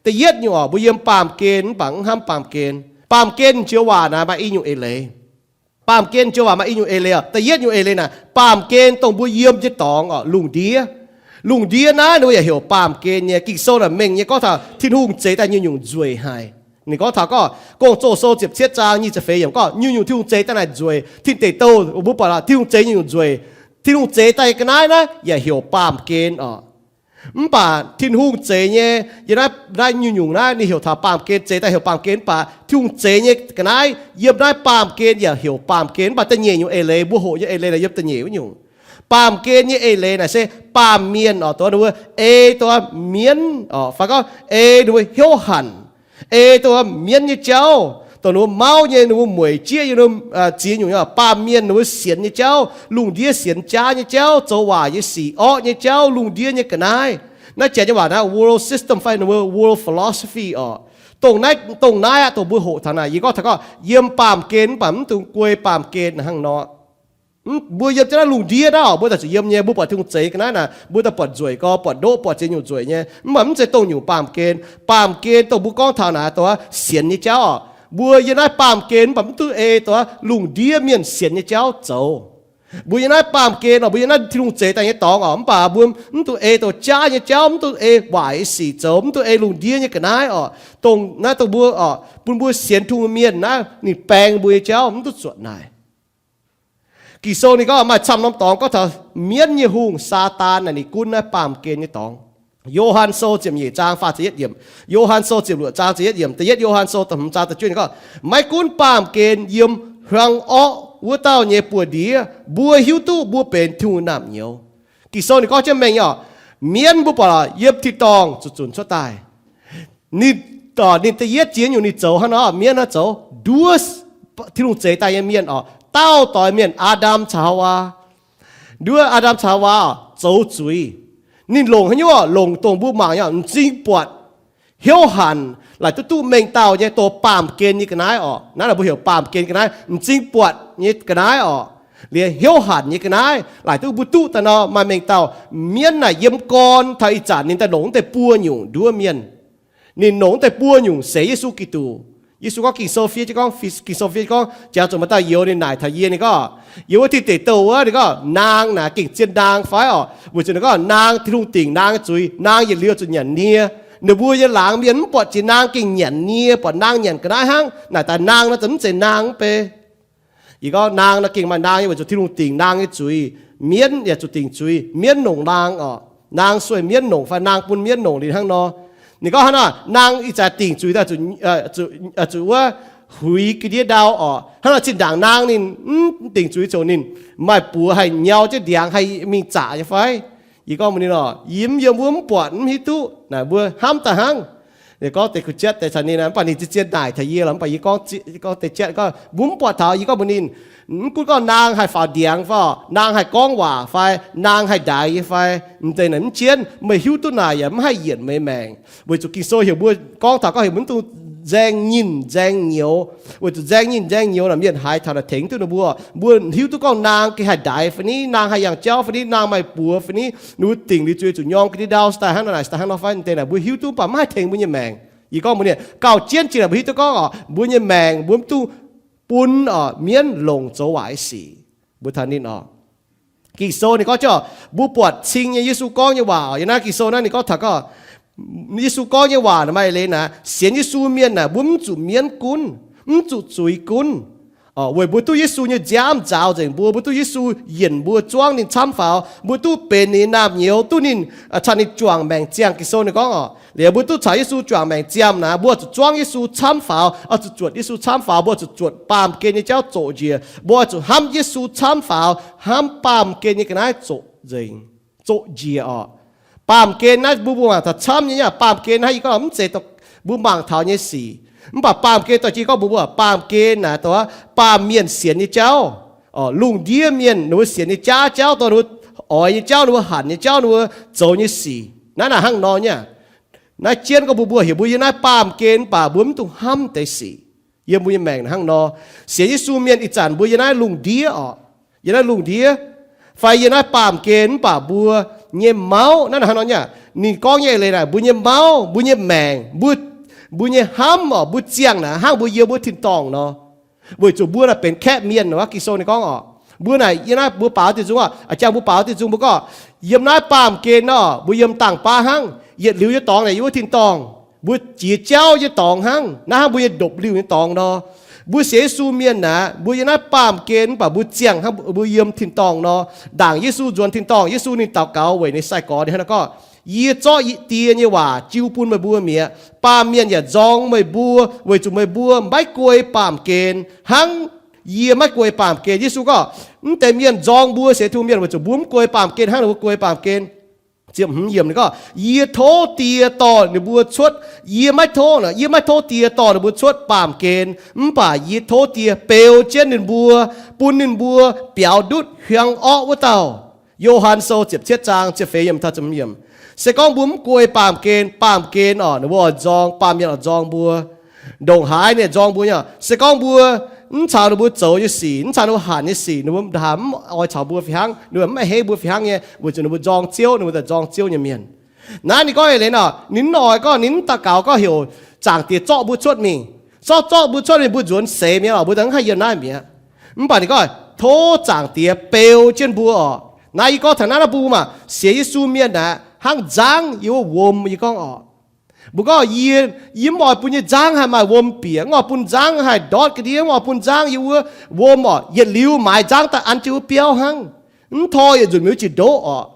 Da'yietv nyungc orqc, mbuo yiem baamh gen mv baac mv hnamv baamh gen. Baamh gen joux waac naaic maaih i nyungc eix leiz. Baamh gen joux waac maaih i nyungc eix leiz orqc. Da'yietv nyungc eix leiz naaic, baamh gen dongh mbuo yiem nyei dorngx orqc, lungh ndiev. Lungh ndiev naaiv ninh mbuo yaac heuc baamh gen nyei. Ging-Sou naaic mengh nyei gorngv taux Tin-Hungh zeix daaih nyungc-nyungc nzueic haic. Ninh gorngv taux gorngv Gong-Zoh Sou ziepc cietv zaang nyic ziepc feix yiemc gorngv nyungc-nyungc Tin-Hungh zeix daaih naaic nzueic. Tin Deic Douh mbuo buatc lorqc, Tin-Hungh zeix nyungc-nyungc nzueic. Tin-Hungh zeix daaih ga'naaiv naaiv yaac heuc baamh gen orqc. Mv baac Tin-Hungh zeix nyei, yiem naaiv, naaiv nyungc-nyungc naaiv ninh heuc taux baamh gen, zeix daaih heuc baamh gen, mv baac Tin-Hungh zeix nyei ga'naaiv yiem naaiv baamh gen yaac heuc baamh gen. Mv baac da'nyeic nyungc eix leiz, mbuo hoqc nyei eix leiz naaic yiem da'nyeic wuov nyungc. Baamh gen nyei eix leiz naaic se baamh mienh orqc, dongh ninh mbuo ei dongh mienv orqc, fai gorngv ei ninh mbuo hnyouv hanc, ei dongh mienv nyei jauv, dongh ninh mbuo mauv nyei, ninh mbuo mueic jieqv nyei, ziex nyungc nyei baamh mienh, ninh mbuo sienx nyei jauv, lungh ndiev sienx jaav nyei jauv, zoux waaic nyei sic, orqv nyei jauv, lungh ndiev nyei ga'naaiv. Naaiv janx nyei waac naaiv world system fai ninh mbuo world philosophy orqc. Dongh naaiv, dongh naaiv aqv, dongh mbuo hoqc taux naaic, yie gorngv taux gorngv yiem baamh gen mv baac mv dungx guei baamh gen hnangv nor. Mbuo yiem jienv naaiv lungh ndiev naaiv orqc, mbuo daaih zuqc yiem nyei. Mbuo buatc Tin-Hungh zeix ga'naaiv naaic, mbuo daaih buatc nzueic gorx, buatc ndoqv, buatc ziex nyungc nzueic nyei. Mv baac mv zeiz dongh nyungc baamh gen. Baamh gen dongh mbuo gorngv taux naaic dongh sienx nyei jauv orqc. Mbuo yiem naaiv baamh gen mv baac mv duqv ei dongh lungh ndiev mienh sienx nyei jauv zoux. Mbuo yiem naaiv baamh gen orqc, mbuo yiem naaiv Tin-Hungh zeix daaih nyei dorngx orqc, mv baac mbuo mv duqv ei dongh jaav nyei jauv, mv duqv ei waaic sic zoux, mv duqv ei lungh ndiev nyei ga'naaiv orqc. Dongh naaiv dongh mbuo orqc, bun mbuo sienx Tin-Hungh mienh naaiv ninh baeng mbuo nyei jauv mv duqv zuotc naaic. Ging-Sou ninh gorngv maaih camv norm dorngx gorngv taux mienv nyei hungh, Saadaan naaic, ninh gunv naaiv baamh gen nyei dorngx. Yo^han Sou ziepc nyeic zaang faah ziepc yietv yiemc. Yo^han Sou ziepc luoqc zaang ziepc yietv yiemc. Da'yietv Yo^han Sou da'hmz zaang da'juov ninh gorngv, maiv gunv baamh gen yiem hmuangx orqv wuov dauh nyei buoz-ndiev, mbuo hiuv duqv mbuo benx Tin-Hungh naamh nyouz. Ging-Sou ninh gorngv jienv mengh nyei orqc, mienv mbuo buatc lorqc, yiem tin-dorngh zuqc zunc cuotv daaih. Ninh, ninh da'yietv ziex nyungc ninh zoux hnangv nor, mienv naaiv zoux nduov Tin-Hungh zeix daaih nyei mienh orqc, dauh doix mienh, Aa^ndam caux Haawaa. Nduov Aa^ndam caux Haawaa orqc, zoux zuiz. Ninh longc haaix nyungc orqc? Longc dongh mbuo mangc nyei orqc, m'zing buatc, hnyouv hanc, laaic duqv duqv mengh dauh nyei, dongh baamh gen nyei ga'naaiv orqc. Naaiv mbuo heuc baamh gen ga'naaiv, m'zing buatc nyei ga'naaiv orqc. Liuz hnyouv hanc nyei ga'naaiv laaic duqv mbuo duqv daaih nor, maaih mengh dauh mienv naaic yiem gorn taux ih zanc ninh daaih longc deix buo nyungc nduov mienh. Ninh longc deix buo nyungc seix Yesu Giduc. Yesu gorngv, Ging-Sou fiev gorngv, Ging-Sou fiev gorngv, jangx zuqc maaih dauh youz ninh naaic taux yie, ninh gorngv, yiem wuov tin deic douh wuov, ninh gorngv, naang naaic gengh zien naang fai orqc? Weic zuqc ninh gorngv naang, Tin-Hungh dingc naang nyei zuiz, naang yietc liuz zuqc nyanc nie. Ninh mbuo nyei laangz mienh mv buatc jiex naang gengh nyanc nie, buatc naang nyanc ga'naaiv hnangv. Naaic daaih naang nor za'gengh mv zeiz naang mv bei. Yie gorngv naang nor gengh maaih naang nyei, weic zuqc Tin-Hungh dingc naang nyei zuiz. Mienv yaac zuqc dingc zuiz. Mienv longc naang orqc? Naang sueih mienv longc fai naang bun mienv longc liuz hnangv nor. Ninh gorngv hnangv naaic, naang ih zanc dingc zuiz daaih, zuqc wuov huix ga'ndiev ndau orqc? Hnangv naaic zinh ndaangc naang ninh mv dingc zuiz ziouc ninh maaih buoz haih nyau jienv ndiangx haih mingh zaqc nyei fai? Yie gorngv mbuox ninh orqc, yie mv yiem wuov mv buatc, mv hiuv duqv. Naaic mbuo hnamv daaih hnangv. Ninh gorngv deix kuh jatv deix caux ninh, mv baac ninh zien-zien naaic taux yie lorqc, mv baac yie gorngv, gorngv deix jatv gorngv mbuo mv buatc taux. Yie gorngv mbuox ninh, mv gunv gorngv naang haih faaux ndiangx fai, naang haih gorngv waac fai, naang haih ndaix nyei fai, m'deix naaic mv jienv. Meih hiuv duqv naaic yaac mv haih yienc meih maengc, weic zuqc Ging-Sou heuc mbuo gorngv taux gorngv heuc mbuo mv dungx nzaeng nyinh nzaeng nyouz, weic zuqc nzaeng nyinh nzaeng nyouz naaic mienh haiz taux naaic tengx duqv ninh mbuo. Mbuo hiuv duqv gorngv naang gengh haih ndaix fai ni, naang haih yangh jauv fai ni, naang maaih buoz fai ni, ninh mbuo dingc liuz zuiz zuqc nyorng ga'ndiev ndau, se daaih hnangv naaic, se daaih hnangv nor fai, m'deix naaic mbuo hiuv duqv, mv baac mv haih tengx mbuo nyei maengc. Yie gorngv mbuox ninh, gauh jienv jiex naaic mbuo hiuv duqv gorngv orqc, mbuo nyei maengc mbuo mv dungx bun orqc mienv longc zoux waaic sic. Mbuo taux ninh orqc, Ging-Sou ninh gorngv jienv orqc, mbuo buatc cing nyei Yesu gorngv nyei waac orqc. Yiem naaiv Ging-Sou naaiv ninh gorngv taux gorngv, Yesu gorngv nyei waac naaic maaih leiz naaic, sienx Yesu mienh naaic mbuo mv zuqc mienv gunv, mv zuqc zuiz gunv. Weic mbuo duqv Yesu nyei nziaamv nzaaux nzengc mbuo, mbuo duqv Yesu yienc mbuo, zuangv ninh camv faaux, mbuo duqv benx ninh nyei naamh nyouz, duqv ninh caux ninh juangc maengc ziangh. Ging-Sou ninh gorngv orqc, liuz mbuo duqv caux Yesu juangc maengc ziangh naaic, mbuo zuqc zuangv Yesu camv faaux, oix zuqc zuotc Yesu camv faaux, mbuo zuqc zuotc baamh gen nyei jauv zoqc njiec, mbuo zuqc hnamv Yesu camv faaux, hnamv baamh gen nyei ga'naaiv zoqc nzengc, zoqc njiec orqc. Baamh gen naaiv mbuo, mbuo mangc taux camv nyei, baamh gen naaiv yie gorngv mv zeiz mbuo mangc taux nyei sic. Mv baac baamh gen dorh jienv gorngv mbuo, mbuo baamh gen naaic dongh baamh mienh sienx nyei jauv, lungh ndiev mienh ninh mbuo sienx nyei jaav jauv, dongh ninh mbuo oix nyei jauv, ninh mbuo hanc nyei jauv, ninh mbuo zoux nyei sic. Naaiv naaic hnangv nor nyei. Naaiv jienv gorngv mbuo, mbuo heuc mbuo yiem naaiv baamh gen, mv baac mbuo mv dungx hnamv deix sic. Yiem mbuo nyei maengc hnangv nor, sienx Yesu mienh ih zanc mbuo yiem naaiv lungh ndiev orqc, yiem naaiv lungh ndiev, fai yiem naaiv baamh gen, mv baac mbuo nyei mauv, naaiv hnangv nor nyei. Ninh gorngv nyei leiz naaic, mbuo nyei mauv, mbuo nyei maengc, mbuo, mbuo nyei hnamv orqc, mbuo ziangh naaic hnangv mbuo yiem wuov tin-dorngh nor. Weic zuqc mbuo naaic benx kaeqv mienh, Ging-Sou ninh gorngv orqc, mbuo naaic yiem naaiv mbuo baaux diuh nzung orqc, a'jangv mbuo baaux diuh nzung mbuo gorngv, yiem naaiv baamh gen orqc, mbuo yiem dangh baav hnangv. Yietc liuz nyei dorngx naaic yiem wuov tin-dorngh, mbuo jiex jauv nyei dorngx hnangv, naaiv hnangv mbuo nyei ndopv-liuh nyei dorngx nor. Mbuo sienx Yesu mienh naaic, mbuo yiem naaiv baamh gen, mv baac mbuo ziangh hnangv mbuo yiem tin-dorngh nor. Ndaangc Yesu nzuonx tin-dorngh, Yesu ninh daux gaux weic ninh sai-gorx ninh hnangv naaiv gorngv, Yie zorqv Die nyei waac jiu bun meih mbuo mi'aqv. Baamh mienh yaac nzorng meih mbuo, weic zuqc meih mbuo maiv guei baamh gen hnangv yie maiv guei baamh gen. Yesu gorngv, mv deix mienh nzorng mbuo sienx Tin-Hungh mienh weic zuqc mbuo mv guei baamh gen hnangv ninh mbuo guei baamh gen. Yie tov Die dorh ninh mbuo cuotv, yie maiv tov, yie maiv tov Die dorh ninh mbuo cuotv baamh gen, mv baac yie tov Die beu jienv ninh mbuo, bun ninh mbuo biaux ndutv hiuang orqv wuov dauh. Yo^han Sou ziepc cietv zaang ziepc feix yiemc taux ziepc hmz yiemc. Se gorngv mbuo mv guei baamh gen, baamh gen orqc, ninh mbuo oix nzorng, baamh mienh oix nzorng mbuo. Ndongc haaix ninh nzorng mbuo nyei, se gorngv mbuo mv caux ninh mbuo zoux nyei sic, mv caux ninh mbuo hanc nyei sic, ninh mbuo ndaaih mv oix caux mbuo fih hnangv, ninh mbuo mv a'hneiv mbuo fih hnangv nyei, weic zuqc ninh mbuo nzorng Ziouv, ninh mbuo daaih nzorng Ziouv nyei mienh. Naaiv ninh gorngv eix leiz nor, ninh mv oix gorngv, ninh mv daux gaux gorngv heuc Zaangc Diex zorqv mbuo cuotv mingh. Zorqv, zorqv mbuo cuotv mingh, mbuo nzuonx seix mi'aqv lorqc, mbuo za'gengh haih yiem naaiv mi'aqv. Mv baac ninh gorngv, tov Zaangc Diex beu jienv mbuo orqc. Naaiv yie gorngv taux naaiv, naaiv mbuo maah, sienx Yesu mienh aeqv, hnangv nzangv yiem wuov wuom, yie gorngv orqc. Mbuo gorngv, yie, yie mv oix bun nyei nzangv haih maaih wuom bieqc, mv oix bun nzangv haih ndortv ga'ndiev, mv oix bun nzangv yiem wuov wuom orqc. Yietc liuz maaiz nzangv daaih an jienv wuov biauv hnangv. Mv tor yietc nzunc mi'aqv jiex ndoqv orqc.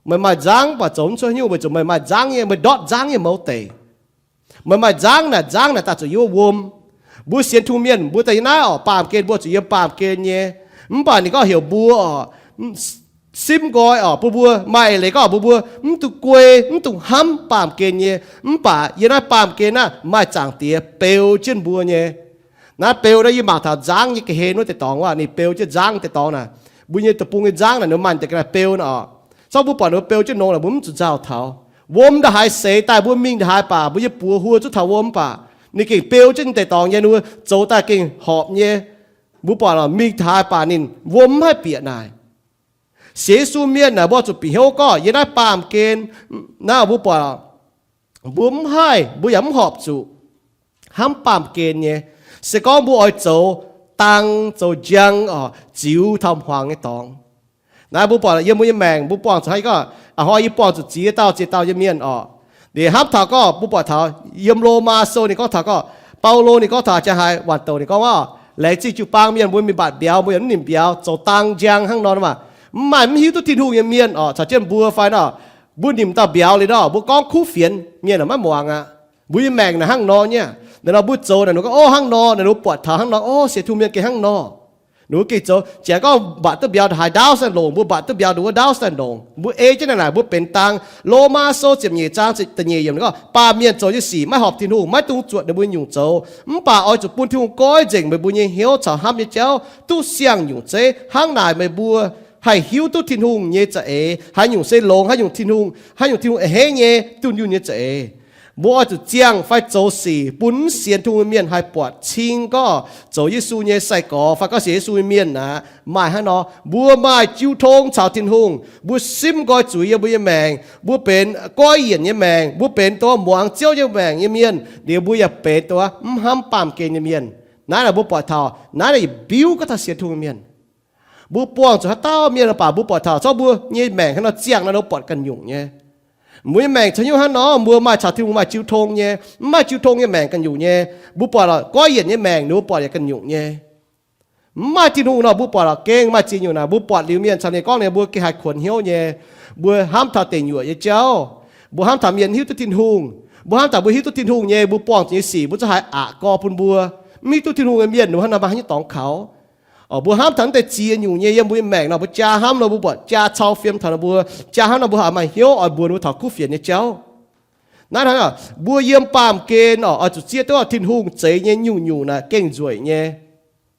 Meih maaih nzangv mv baac zoux mv cuotv haaix nyungc, weic zuqc meih maaih nzangv nyei, meih ndortv nzangv nyei mouz deic. Meih maaih nzangv naaic, nzangv naaic daaih zuqc yiem wuom. Mbuo sienx Tin-Hungh mienh, mbuo daaih yiem naaiv orqc, baamh gen mbuo zuqc yiem baamh gen nyei. Mv baac ninh gorngv heuc mbuo orqc, simv nqoi orqc, bun mbuo maaih eix leiz gorngv mbuo, mbuo mv dungx guei, mv dungx hnamv baamh gen nyei. Mv baac yiem naaiv baamh gen naaiv maaih Zaangc Diex beu jienv mbuo nyei. Naaiv beu naaiv yie mangc taux nzangv nyei ga'hlen wuov deix dorngx wuov, ninh beu jienv nzangv deix dorngx naaic. Mbuo nyei deic-bung nyei nzangv naaic ninh maaih deix ga'naaiv beu naaic orqc. Zorqv mbuo buatc ninh beu jienv nongx naaic mbuo mv zuqc nzauh taux. Wuom ndongc haaix seix daaih mbuo mingh ndongc haaix baac mbuo nyei buoz huo zungv taux wuom baac ninh gengh beu jienv deix dorngx nyei, ninh mbuo zoux daaih gengh horpc nyei. Mbuo buatc mingh taux baac ninh mbuo mv haih bieqc naaic. Sienx Yesu mienh naaic mbuo zuqc bieqc hnyouv gorngv yiem naaiv baamh gen naaiv mbuo buatc mbuo mv haih, mbuo yaac mv horpc zuqc hnamv baamh gen nyei. Se gorngv mbuo oix zoux dang zoux njang oc, ziux taux hmuangx nyei dorngx. Naaiv mbuo buatc yiem mbuo nyei maengc mbuo buangh zuqc hnangv gorngv, a'hnoi yie buangh zuqc ziex dauh ziex dauh nyei mienh oc. Liuz hnamv taux gorngv mbuo buatc taux yiem Lomaa Sou ninh gorngv taux gorngv, Baulo ninh gorngv taux jaa haaix waanc douc ninh gorngv, laengz zingh jiu-baang mienh mbuo mingh mbatc mbiauz, mbuo yaac mv nimc mbiauz, zoux dang njang hnangv nor maah. Mv maaih mv hiuv duqv Tin-Hungh nyei mienh oc, caux jienv mbuo fai nor, mbuo nimc dauh mbiauz liuz nor, mbuo gorngv kuv fienx, mienh yaac maiv muangx aqv. Mbuo nyei maengc naaic hnangv nor nyei. Naaiv nor mbuo zoux naaic ninh gorngv, o, hnangv nor, naaiv ninh mbuo buatc taux hnangv nor, o, sienx Tin-Hungh mienh gengh hnangv nor. Ninh mbuo gengh zoux, janx gorngv mbatc duqv mbiauz ndongc haaix ndaauv sai longc, mbuo mbatc duqv mbiauz ndongc wuov ndaauv sai longc. Mbuo ei jienv naaic naaic mbuo benx dang. Lomaa Sou ziepc nyeic zaang da'nyeic yiemc gorngv, baamh mienh zoux nyei sic maiv horpc Tin-Hungh, maiv dungx zuotc ninh mbuo nyungc zoux. Mv baac oix zuqc bun Tin-Hungh goiv nzengc meih mbuo nyei hnyouv caux hnamv nyei jauv duqv siang-nyungc zeiv. Hnangv naaic meih mbuo haih hiuv duqv Tin-Hungh nyei za'eix, haaix nyungc se longx, haaix nyungc Tin-Hungh, haaix nyungc Tin-Hungh a'hneiv nyei, dunh yunh nyei za'eix. Mbuo oix zuqc ziangh fai zoux sic bun mv sienx Tin-Hungh nyei mienh haih buatc cing gorngv zoux Yesu nyei sai-gorx fai gorngv sienx Yesu nyei mienh aqv. Maaih hnangv nor, mbuo maaih jiu tong caux Tin-Hungh, mbuo simv nqoi zuiz yiem mbuo nyei maengc, mbuo benx goiv yienc nyei maengc, mbuo benx dongh muangx Ziouv nyei maengc nyei mienh, liuz mbuo yaac benx dongh mv hnamv baamh gen nyei mienh. Naaiv naaic mbuo buatc taux naaiv naaic yietc biuv gorngv taux sienx Tin-Hungh nyei mienh. Mbuo buangh zuqc haaix dauh mienh baac mbuo buatc taux zorqv mbuo nyei maengc hnangv nor ziangh naaiv nor buatc ganh nyungc nyei. Mbuo nyei maengc caux hnyouv hnangv nor, mbuo maaih caux Tin-Hungh maaih jiu tong nyei, mv maaih jiu tong nyei maengc ganh nyungc nyei. Mbuo buatc lorqc goiv yienc nyei maengc ninh mbuo buatc yaac ganh nyungc nyei. Mv maaih Tin-Hungh nor mbuo buatc lorqc gengh maaih ziex nyungc naaic, mbuo buatc liuz mienh caux ninh gorngv ninh mbuo gengh haih kuonx hnyouv nyei. Mbuo hnamv taux deic nyuoqc nyei jauv, mbuo hnamv taux mienh hiuv duqv Tin-Hungh, mbuo hnamv taux mbuo hiuv duqv Tin-Hungh nyei, mbuo buangh zuqc nyei sic mbuo zungv haih aqc gorx bun mbuo. Mv hiuv duqv Tin-Hungh nyei mienh ninh mbuo hnangv nor maaih haaix nyungc dorngx kaux. Mbuo hnamv taux naaiv deix ziex nyungc nyei yiem mbuo nyei maengc nor, mbuo jaa hnamv nor mbuo buatc jaa cau fiem taux nor mbuo jaa hnamv nor mbuo haiz maaih hnyouv oix mbuox ninh mbuo taux kuv fienx nyei jauv. Naaiv hnangv, mbuo yiem baamh gen oc, oix zuqc zieqv duqv Tin-Hungh zeix nyei nyungc-nyungc naaic gengh nzueic nyei.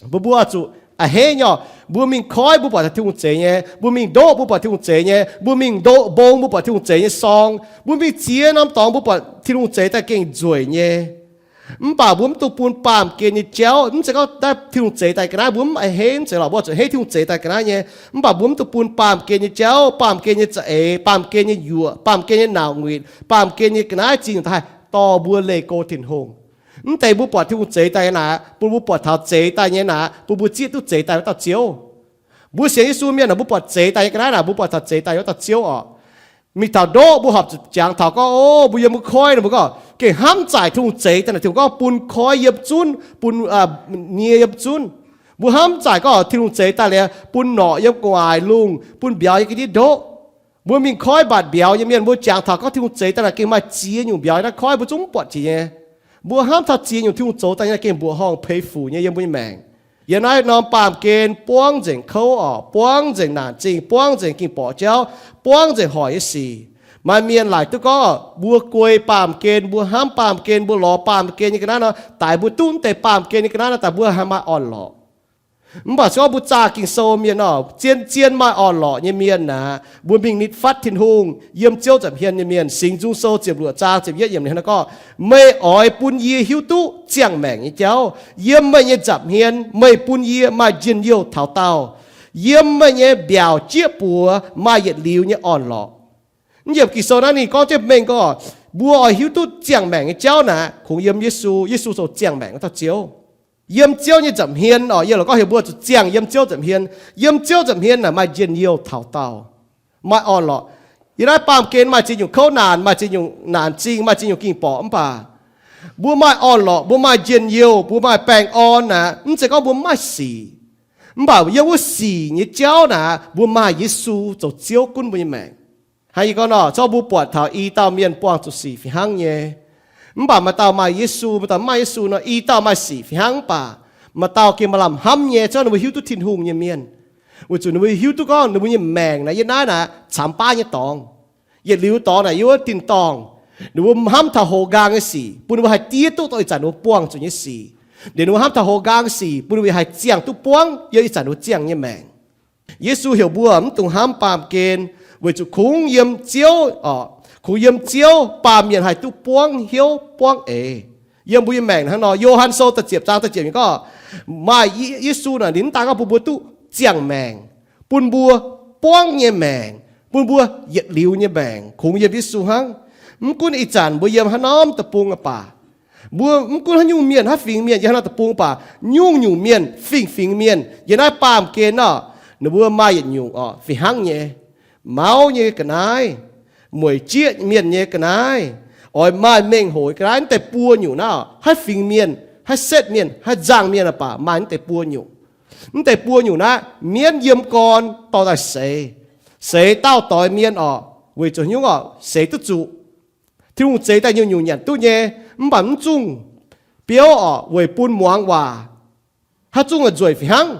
Mbuo, mbuo oix zuqc a'hneiv nyei oc. Mbuo mingh koiv mbuo buatc taux Tin-Hungh zeix nyei, mbuo mingh ndoqv mbuo buatc Tin-Hungh zeix nyei, mbuo mingh ndoqv mbong mbuo buatc Tin-Hungh zeix nyei sorng, mbuo mingh ziex norm dorngx mbuo buatc Tin-Hungh zeix daaih gengh nzueic nyei. Mv baac mbuo mv dungx bun baamh gen nyei jauv, mv zeiz gorngv daaih Tin-Hungh zeix daaih ga'naaiv, mbuo mv a'hneiv, mv zeiz lorqc, mbuo zuqc a'hneiv Tin-Hungh zeix daaih ga'naaiv nyei. Mv baac mbuo mv dungx bun baamh gen nyei jauv, baamh gen nyei za'eix, baamh gen nyei yuoqc, baamh gen nyei ga'naaiv zingh daaih dorh mbuo leih go Tin-Hungh. Mv deix mbuo buatc Tin-Hungh zeix daaih nyei naaic, bun mbuo buatc taux zeix daaih nyei naaic, bun mbuo zieqv duqv zeix daaih wuov dauh Ziouv. Mbuo sienx Yesu mienh naaic, mbuo buatc zeix daaih nyei ga'naaiv naaic, mbuo buatc taux zeix daaih wuov dauh Ziouv oc. Mingh taux ndoqv mbuo horpc zuqc jangx taux gorngv, o, mbuo yiem wuov koiv nor mbuo gorngv gengh hnamv zaaic Tin-Hungh zeix daaih naaic, Tin-Hungh gorngv bun koiv yiem zunv, bun nie yiem zunv. Mbuo hnamv zaaic gorngv Tin-Hungh zeix daaih liuz bun norqc yiem gu'nguaaic lungh, bun mbiauz yiem ga'ndiev ndoqv. Mbuo mingh koiv mbatc mbiauz nyei mienh, mbuo jangx taux gorngv Tin-Hungh zeix daaih naaic gengh maaih ziex nyungc mbiauz naaiv koiv mbuo zungv mv buatc jiex nyei. Mbuo hnamv taux ziex nyungc Tin-Hungh zoux daaih nyei naaic gengh mbuoqc horngh peix fuc nyei yiem mbuo nyei maengc. Yiem naaiv norm baamh gen buangv nzengc kouv oc, buangv nzengc naanc zingh, buangv nzengc ging borqc jauv, buangv nzengc hoic nyei sic. Maaih mienh laaic duqv gorngv mbuo guei baamh gen, mbuo hnamv baamh gen, mbuo lorz baamh gen nyei ga'naaiv nor, daaih mbuo duqv deix baamh gen nyei ga'naaiv nor, daaih mbuo haih maaih orn-lorqc. Mv baac se gorngv mbuo zaah Ging-Sou mienh nor, zien-zien maaih orn-lorqc nyei mienh aqv. Mbuo mingh nitv fatv Tin-Hungh yiem Ziouv nza'hmien nyei mienh. Singx Nzung Sou ziepc luoqc zaang ziepc yietv yiemc ninh hnangv gorngv, meih oix bun yie hiuv duqv ziangh maengc nyei jauv. Yiem meih nyei nza'hmien meih bun yie maaih njien-youh taux daauh. Yiem meih nyei mbiaauc jieqv buoz maaih yietc liuz nyei orn-lorqc. Mv yiemc Ging-Sou naaiv ninh gorngv jienv mengh gorngv, mbuo oix hiuv duqv ziangh maengc nyei jauv naaic, kungx yiem Yesu. Yesu zoux ziangh maengc wuov dauh Ziouv. Yiem Ziouv nyei nza'hmien oc, yie lorz gorngv heuc mbuo zuqc ziangh yiem Ziouv nza'hmien. Yiem Ziouv nza'hmien naaic maaih njien-youh taux daauh, maaih orn-lorqc. Yiem naaiv baamh gen maaih ziex nyungc kouv naanc, maaih ziex nyungc naanc zingh, maaih ziex nyungc ging borqc, mv baac mbuo maaih orn-lorqc, mbuo maaih njien-youh, mbuo maaih baengh orn naaic, mv zeiz gorngv mbuo mv maaih sic. Mv baac yiem wuov sic nyei jauv naaic, mbuo maaih Yesu zoux Ziouv gunv mbuo nyei maengc. Hnangv yie gorngv nor, zorqv mbuo buatc taux i dauh mienh buangh zuqc sic fih hnangv nyei. Mv baac maaih dauh maaih Yesu, maaih dauh mv maaih Yesu nor, i dauh maaih sic fih hnangv, mv baac maaih dauh gengh maaih lamh hnamv nyei, zorqv ninh mbuo hiuv duqv Tin-Hungh nyei mienh. Weic zuqc ninh mbuo hiuv duqv gorngv ninh mbuo nyei maengc naaic yiem naaiv naaic camx baav nyei dorngx. Yietc liuz dorngx naaic yiem wuov tin-dorngh. Ninh mbuo hnamv taux hoz nqaang nyei sic, bun ninh mbuo haih diev duqv dongh ih zanc ninh mbuo buangh zuqc nyei sic. Liuz ninh mbuo hnamv taux hoz nqaang sic, bun ninh mbuo haih ziangh duqv buangv yiem ih zanc ninh mbuo ziangh nyei maengc. Yesu heuc mbuo mv dungx hnamv baamh gen, weic zuqc kungx yiem Ziouv oc, kungx yiem Ziouv baamh mienh haih duqv buangv hnyouv buangv eix. Yiem mbuo nyei maengc hnangv nor, Yo^han Sou da'ziepc zaang da'ziepc yiemc gorngv, maaih Yesu naaic ninh mv daan gorngv bun mbuo duqv ziangh maengc, bun mbuo buangv nyei maengc, bun mbuo yietc liuz nyei maengc kungx yiem Yesu hnangv. Mv gunv ih zanc mbuo yiem haaix norm deic-bung baac, mbuo mv gunv haaix nyungc mienh, haaix fingx mienh yiem haaix norm deic-bung baac, nyungc-nyungc mienh, fingx-fingx mienh yiem naaiv baamh gen nor, ninh mbuo maaih yietc nyungc orqc, fih hnangv nyei, mauv nyei ga'naaiv, mueic jieqv mienh nyei ga'naaiv, oix maaih mengh hoc ga'naaiv, mv deix buo nyungc naaiv, haaix fingx mienh, haaix setv mienh, haaix nzangc mienh baac maaih mv deix buo nyungc. Mv deix buo nyungc naaiv mienv yiem gorn dorh daaih seix, seix dauh doix mienh orqc, weic zuqc haaix nyungc orqc, seix duqv zuqc. Tin-Hungh zeix daaih nyungc-nyungc nyanc duqv nyei, mv baac mv zungh biouv orqc, weic bun muangx waac, haaix zungh nzueic fih hnangv.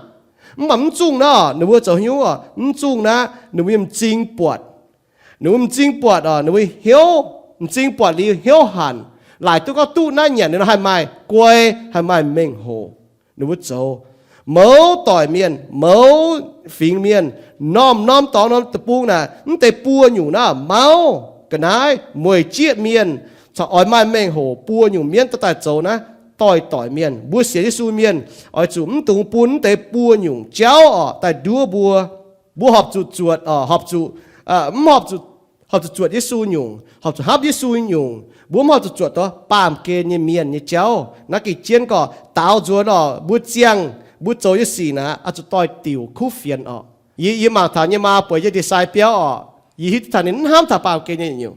Mv baac mv zungh naaiv, ninh mbuo zoux haaix nyungc orqc, mv zungh naaiv ninh mbuo m'zing buatc. Ninh mbuo m'zing buatc orqc, ninh mbuo hnyouv, m'zing buatc liuz hnyouv hanc, laaic duqv gorngv duqv naaiv nyanc ninh haih maaih guai, haih maaih mengh hoc. Ninh mbuo zoux, mouz doic mienh, mouz fingx mienh, norm-norm dorngx norm deic-bung naaic, mv deix buo nyungc naaiv mauv ga'naaiv, mueic jieqv mienh, caux oix maaih mengh hoc buo nyungc mienv dorh daaih zoux naaiv doic-doic mienh. Mbuo sienx Yesu mienh oix zuqc mv dungx bun mv deix buo nyungc jauv orqc daaih nduov mbuo. Mbuo horpc zuqc zuotc, horpc zuqc, mv horpc zuqc, horpc zuqc zuotc Yesu nyungc, horpc zuqc hnamv Yesu nyungc. Mbuo mv horpc zuqc zuotc dongh baamh gen nyei mienh nyei jauv. Naaiv gengh jienv gorqv daaux nzuonx orqc, mbuo ziangh, mbuo zoux nyei sic naaic oix zuqc doix-diuc kuv fienx orqc. Yie, yie mangc taux nyei maa bueix yie ndie-sai biauv orqc, yie hiuv duqv taux ninh mv hnamv taux baamh gen nyei nyungc.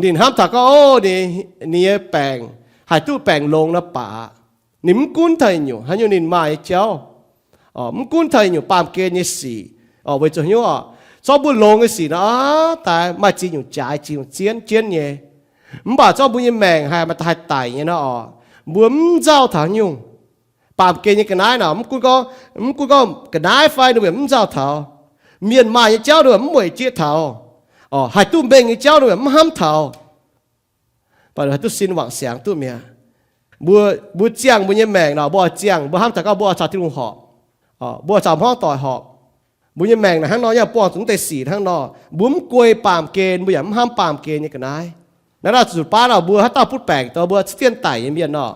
Ninh hnamv taux gorngv, o, ninh, ninh nyei baengc, haih duqv baengc longx nor baac, ninh mv gunv taux nyungc haaix nyungc ninh maaih nyei jauv, mv gunv taux nyungc baamh gen nyei sic, weic zuqc haaix nyungc orqc, zorqv mbuo longx nyei sic nor, aav daaih maaih ziex nyungc jaaix, ziex nyungc zien jienv nyei. Mv baac zorqv mbuo nyei maengc haih maaih haih daic nyei nor orqc, mbuo mv nzauh taux haaix nyungc. Baamh gen nyei ga'naaiv nor, mv gunv gorngv, mv gunv gorngv ga'naaiv fai ninh mbuo mv nzauh taux, mienh maaih nyei jauv ninh mbuo mv mueic jieqv taux, haih duqv mengh nyei jauv ninh mbuo mv hnamv taux. Baac haih duqv sin wangc siangx duqv mi'aqv. Mbuo, mbuo ziangh mbuo nyei maengc nor, mbuo oix ziangh, mbuo hnamv taux gorngv mbuo oix caux Tin-Hungh horpc, mbuo oix caux hmuangv doic horpc. Mbuo nyei maengc naaic hnangv nor, yaac buangh zuqc mv deix sic hnangv nor, mbuo mv guei baamh gen, mbuo yaac mv hnamv baamh gen nyei ga'naaiv. Naaiv daaih zuqc baav nor, mbuo haaix dauh butv baengc dongh mbuo ciev dienh daic nyei mienh nor,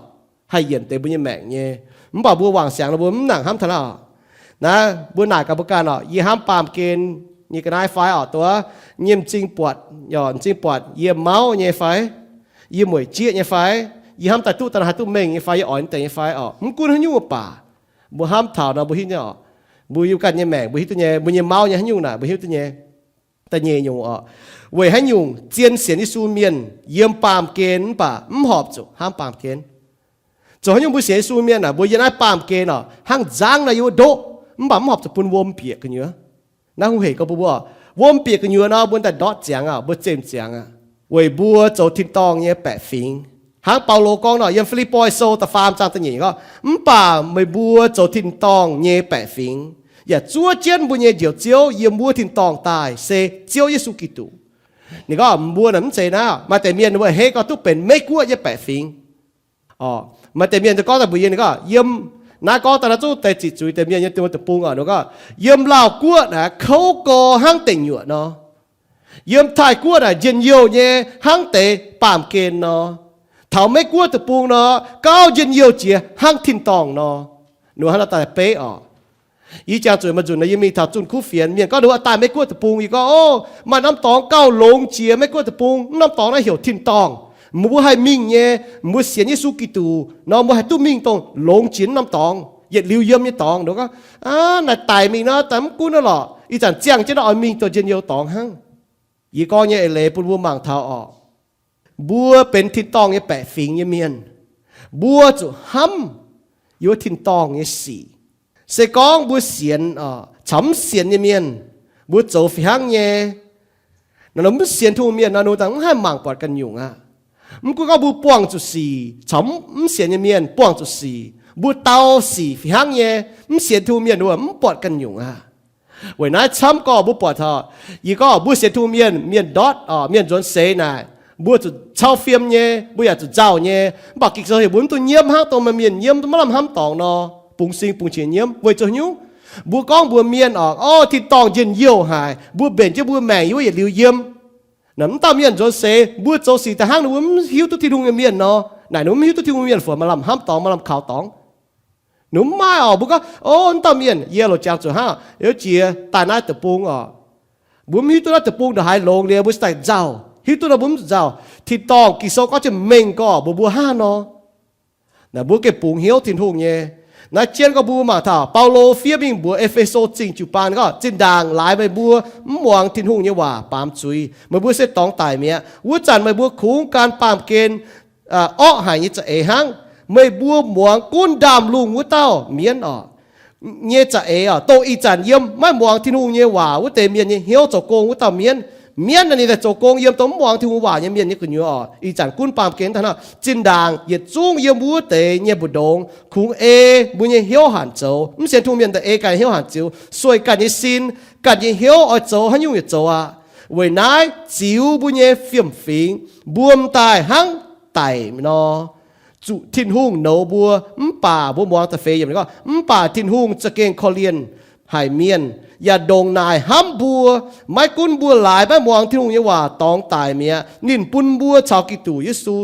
haih yienc deix mbuo nyei maengc nyei. Mv baac mbuo wangc siangx nor, mbuo mv nangc hnamv taux naaiv. Naaiv mbuo naaic gaax mbuo ganh orqc, yie hnamv baamh gen nyei ga'naaiv fai orqc, dongh nyei m'zing buatc, m'zing buatc yie mauv nyei fai, yie mueic jieqv nyei fai, yie hnamv daaih duqv daaih haih duqv mengh nyei fai, yie oix deix nyei fai orqc. Mv gunv haaix nyungc baac, mbuo hnamv taux nor mbuo hiuv nyei orqc. Mbuo yiem ganh nyei maengc mbuo hiuv duqv nyei, mbuo nyei mauv nyei haaix nyungc naaic mbuo hiuv duqv nyei. Da'nyeic nyungc orqc, weic haaix nyungc zien sienx Yesu mienh yiem baamh gen mv baac mv horpc zuqc hnamv baamh gen. Zoux haaix nyungc mbuo sienx Yesu mienh naaic, mbuo yiem naaiv baamh gen orqc, hnangv nzangv nor yiem wuov ndoqv, mv baac mv horpc zuqc bun wuom bieqc gu'nyuoz. Naaiv hungh hec gorngv mbuo, wuom bieqc gu'nyuoz nor, mbuo daaih ndortv ziangx aqv, mbuo zemh ziangx aqv, weic mbuo zoux tin-dorngh nyei baeqc fingx. Hnangv Baulo gorngv nor, yiem Fi^lipv^poi Sou da'faam zaang da'nyeic gorngv, mv baac meih mbuo zoux tin-dorngh nyei baeqc fingx, yaac zuov jienv mbuo nyei Njoux Ziouv yiem wuov tin-dorngh daaih, se Ziouv Yesu Giduc. Ninh gorngv mbuo naaic mv zeiz naaiv, maaih deix mienh ninh mbuo a'hneiv gorngv duqv benx Meiv-Guoqv nyei baeqc fingx. Maaih deix mienh gorngv daaih mbuox yie, ninh gorngv yiem, naaiv gorngv daaih naaiv zungv deix ziqc zuiz deix mienh yiem deic-bung orqc, ninh gorngv yiem Laauh Guoqv naaic kouv gor hnangv deic nyuoqc nor, yiem Taiv-Guoqv naaic njien-youh nyei hnangv deix baamh gen nor, taux Meiv-Guoqv deic-bung nor, gauh njien-youh jiex hnangv tin-dorngh nor. Ninh mbuo hnangv nor daaih beiv orqc. Yie jangx zuqc maaih nzunc nor yie mingh taux zunh kuv fienx, mienh gorngv ninh mbuo daaih Meiv-Guoqv deic-bung, yie gorngv, o, maaih norm dorngx gauh longx jiex Meiv-Guoqv deic-bung, norm dorngx naaiv heuc tin-dorngh. Mbuo haih mingh nyei, mbuo sienx Yesu Giduc nor, mbuo haih duqv mingh dongh longx jiex norm dorngx, yietc liuz yiem nyei dorngx. Ninh gorngv, aav, naaic daic mingh nor, daaih mv gunv naaiv lorqc, ih zanc ziangh jienv nor oix mingh dongh njien-youh dorngx hnangv. Yie gorngv nyei eix leiz bun mbuo mangc taux orqc, mbuo benx tin-dorngh nyei baeqc fingx nyei mienh, mbuo zuqc hnamv yiem wuov tin-dorngh nyei sic. Se gorngv mbuo sienx, caux mv sienx nyei mienh, mbuo zoux fih hnangv nyei. Naaiv mv sienx Tin-Hungh mienh nor, ninh mbuo daaih mv haih mangc buatc ganh nyungc aqv. Mv gunv gorngv mbuo buangh zuqc sic, caux mv sienx nyei mienh buangh zuqc sic, mbuo dau sic fih hnangv nyei, mv sienx Tin-Hungh mienh ninh mbuo mv buatc ganh nyungc aqv. Weic naaiv camv gorngv mbuo buatc taux, yie gorngv mbuo sienx Tin-Hungh mienh, mienh ndortv, mienh nzuonx seix naaic, mbuo zuqc cau fiem nyei, mbuo yaac zuqc nzauh nyei. Mv baac Ging-Sou heuc mbuo mv dungx nyiemv hnangv dongh maaih mienh nyiemv maiv lamh hnamv dorngx nor, bungx sing bungx qiex nyiemv. Weic zuqc hnyouv, mbuo gorngv mbuox mienh orqc, o, tin-dorngh njien-youh haic, mbuo mbenc jienv mbuo maengc yiem wuov yietc liuz yiem. Mv dauh mienh nzuonx seix, mbuo zoux sic daaih hnangv ninh mbuo mv hiuv duqv Tin-Hungh nyei mienh nor, Naaic ninh mv hiuv duqv Tin-Hungh mienh fai maaih lamh hnamv dorngx, maaih lamh kaux dorngx. Ninh mv maaih oc. Mbuo gorngv, o, naaiv dauh mienh, yie loz jangx zuqc hnangv, yie jiex daaih naaiv deic-bung oc. Mbuo mv hiuv duqv naaiv deic-bung ndongc haaix longx liuz mbuo cingx daaih nzauh. Hiuv duqv nor mbuo mv zuqc nzauh. Tin-dorngh Ging-Sou gorngv jienv mengh gorngv mbuox mbuo hnangv nor. Naaic mbuo gengh bungx hnyouv Tin-Hungh nyei. Naaiv jienv gorngv mbuo mangc taux Baulo fiev mingh mbuox E^fe^so Zingh jiu-baang gorngv, zinh ndaangc laaix meih mbuo mv muangx Tin-Hungh nyei waac baamz zuiz, meih mbuo se dorngx daic mi'aqv. Wuov zanc meih mbuo kungx gan baamh gen orqv haic nyei za'eix hnangv. Meih mbuo muangx gunv ndaamv-lungh wuov dauh mienv oc, nyei za'eix oc, dongh ih zanc yiem maiv muangx Tin-Hungh nyei waac wuov deix mienh nyei hnyouv zoux gong wuov dauh mienv. Mienv naaic ninh daaih zoux gong yiem dongh mv muangx Tin-Hungh waac nyei mienh nyei gu'nyuoz oc. Ih zanc gunv baamh gen daaih hnangv. Zinh ndaangc yietc zungv yiem mbuo wuov deix nyei mbu'ndongx kungx ei mbuo nyei hnyouv hanc zoux. Mv sienx Tin-Hungh mienh daaih ei ganh nyei hnyouv hanc ziux, sueih ganh nyei sin, ganh nyei hnyouv oix zoux haaix nyungc yietc zoux aqv. Weic naaiv ziux mbuo nyei fiem-fingx, mbuo m'daaih hnangv daic nor. Zuqc Tin-Hungh nouz mbuo, mv baac mbuo muangx da'feix yiemc gorngv, mv baac Tin-Hungh za'gengh korv-lienh haic mienh, yaac ndongc naaic hnamv mbuo, maiv gunv mbuo laaix maiv muangx Tin-Hungh nyei waac dorngx daic mi'aqv, ninh bun mbuo caux Giduc Yesu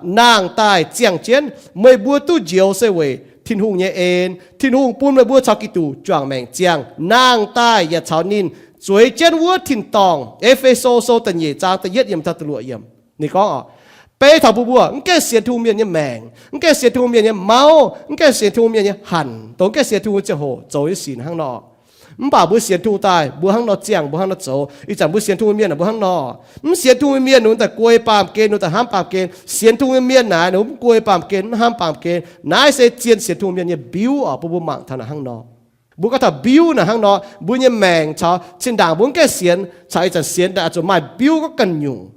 nangh daaih ziangh jienv. Meih mbuo duqv njoux se weic Tin-Hungh nyei en. Tin-Hungh bun meih mbuo caux Giduc juangc maengc ziangh, nangh daaih yaac caux ninh zueiz jienv wuov tin-dorngh. E^fe^so Sou da'nyeic zaang da'yietv yiemc taux da'luoqc yiemc ninh gorngv oc, beiv taux mbuo, mbuo mv gaengh sienx Tin-Hungh mienh nyei maengc, mv gaengh sienx Tin-Hungh mienh nyei mauv, mv gaengh sienx Tin-Hungh mienh nyei hanc, dongh mv gaengh sienx Tin-Hungh ziangh hoc zoux nyei sic hnangv nor. Mv baac mbuo sienx Tin-Hungh daaih, mbuo hnangv nor ziangh, mbuo hnangv nor zoux. Ih zanc mbuo sienx Tin-Hungh mienh naaic mbuo hnangv nor. Mv sienx Tin-Hungh mienh ninh daaih guei baamh gen, ninh daaih hnamv baamh gen. Sienx Tin-Hungh mienh naaic ninh mv guei baamh gen, mv hnamv baamh gen. Naaiv se zien sienx Tin-Hungh mienh nyei mbiuv oc. Bun mbuo mangc taux naaic hnangv nor. Mbuo gorngv taux mbiuv naaic hnangv nor, mbuo nyei maengc caux zinh ndaangc mbuo mv gaengh sienx, caux ih zanc sienx daaih oix zuqc maaih mbiuv gorngv ganh nyungc.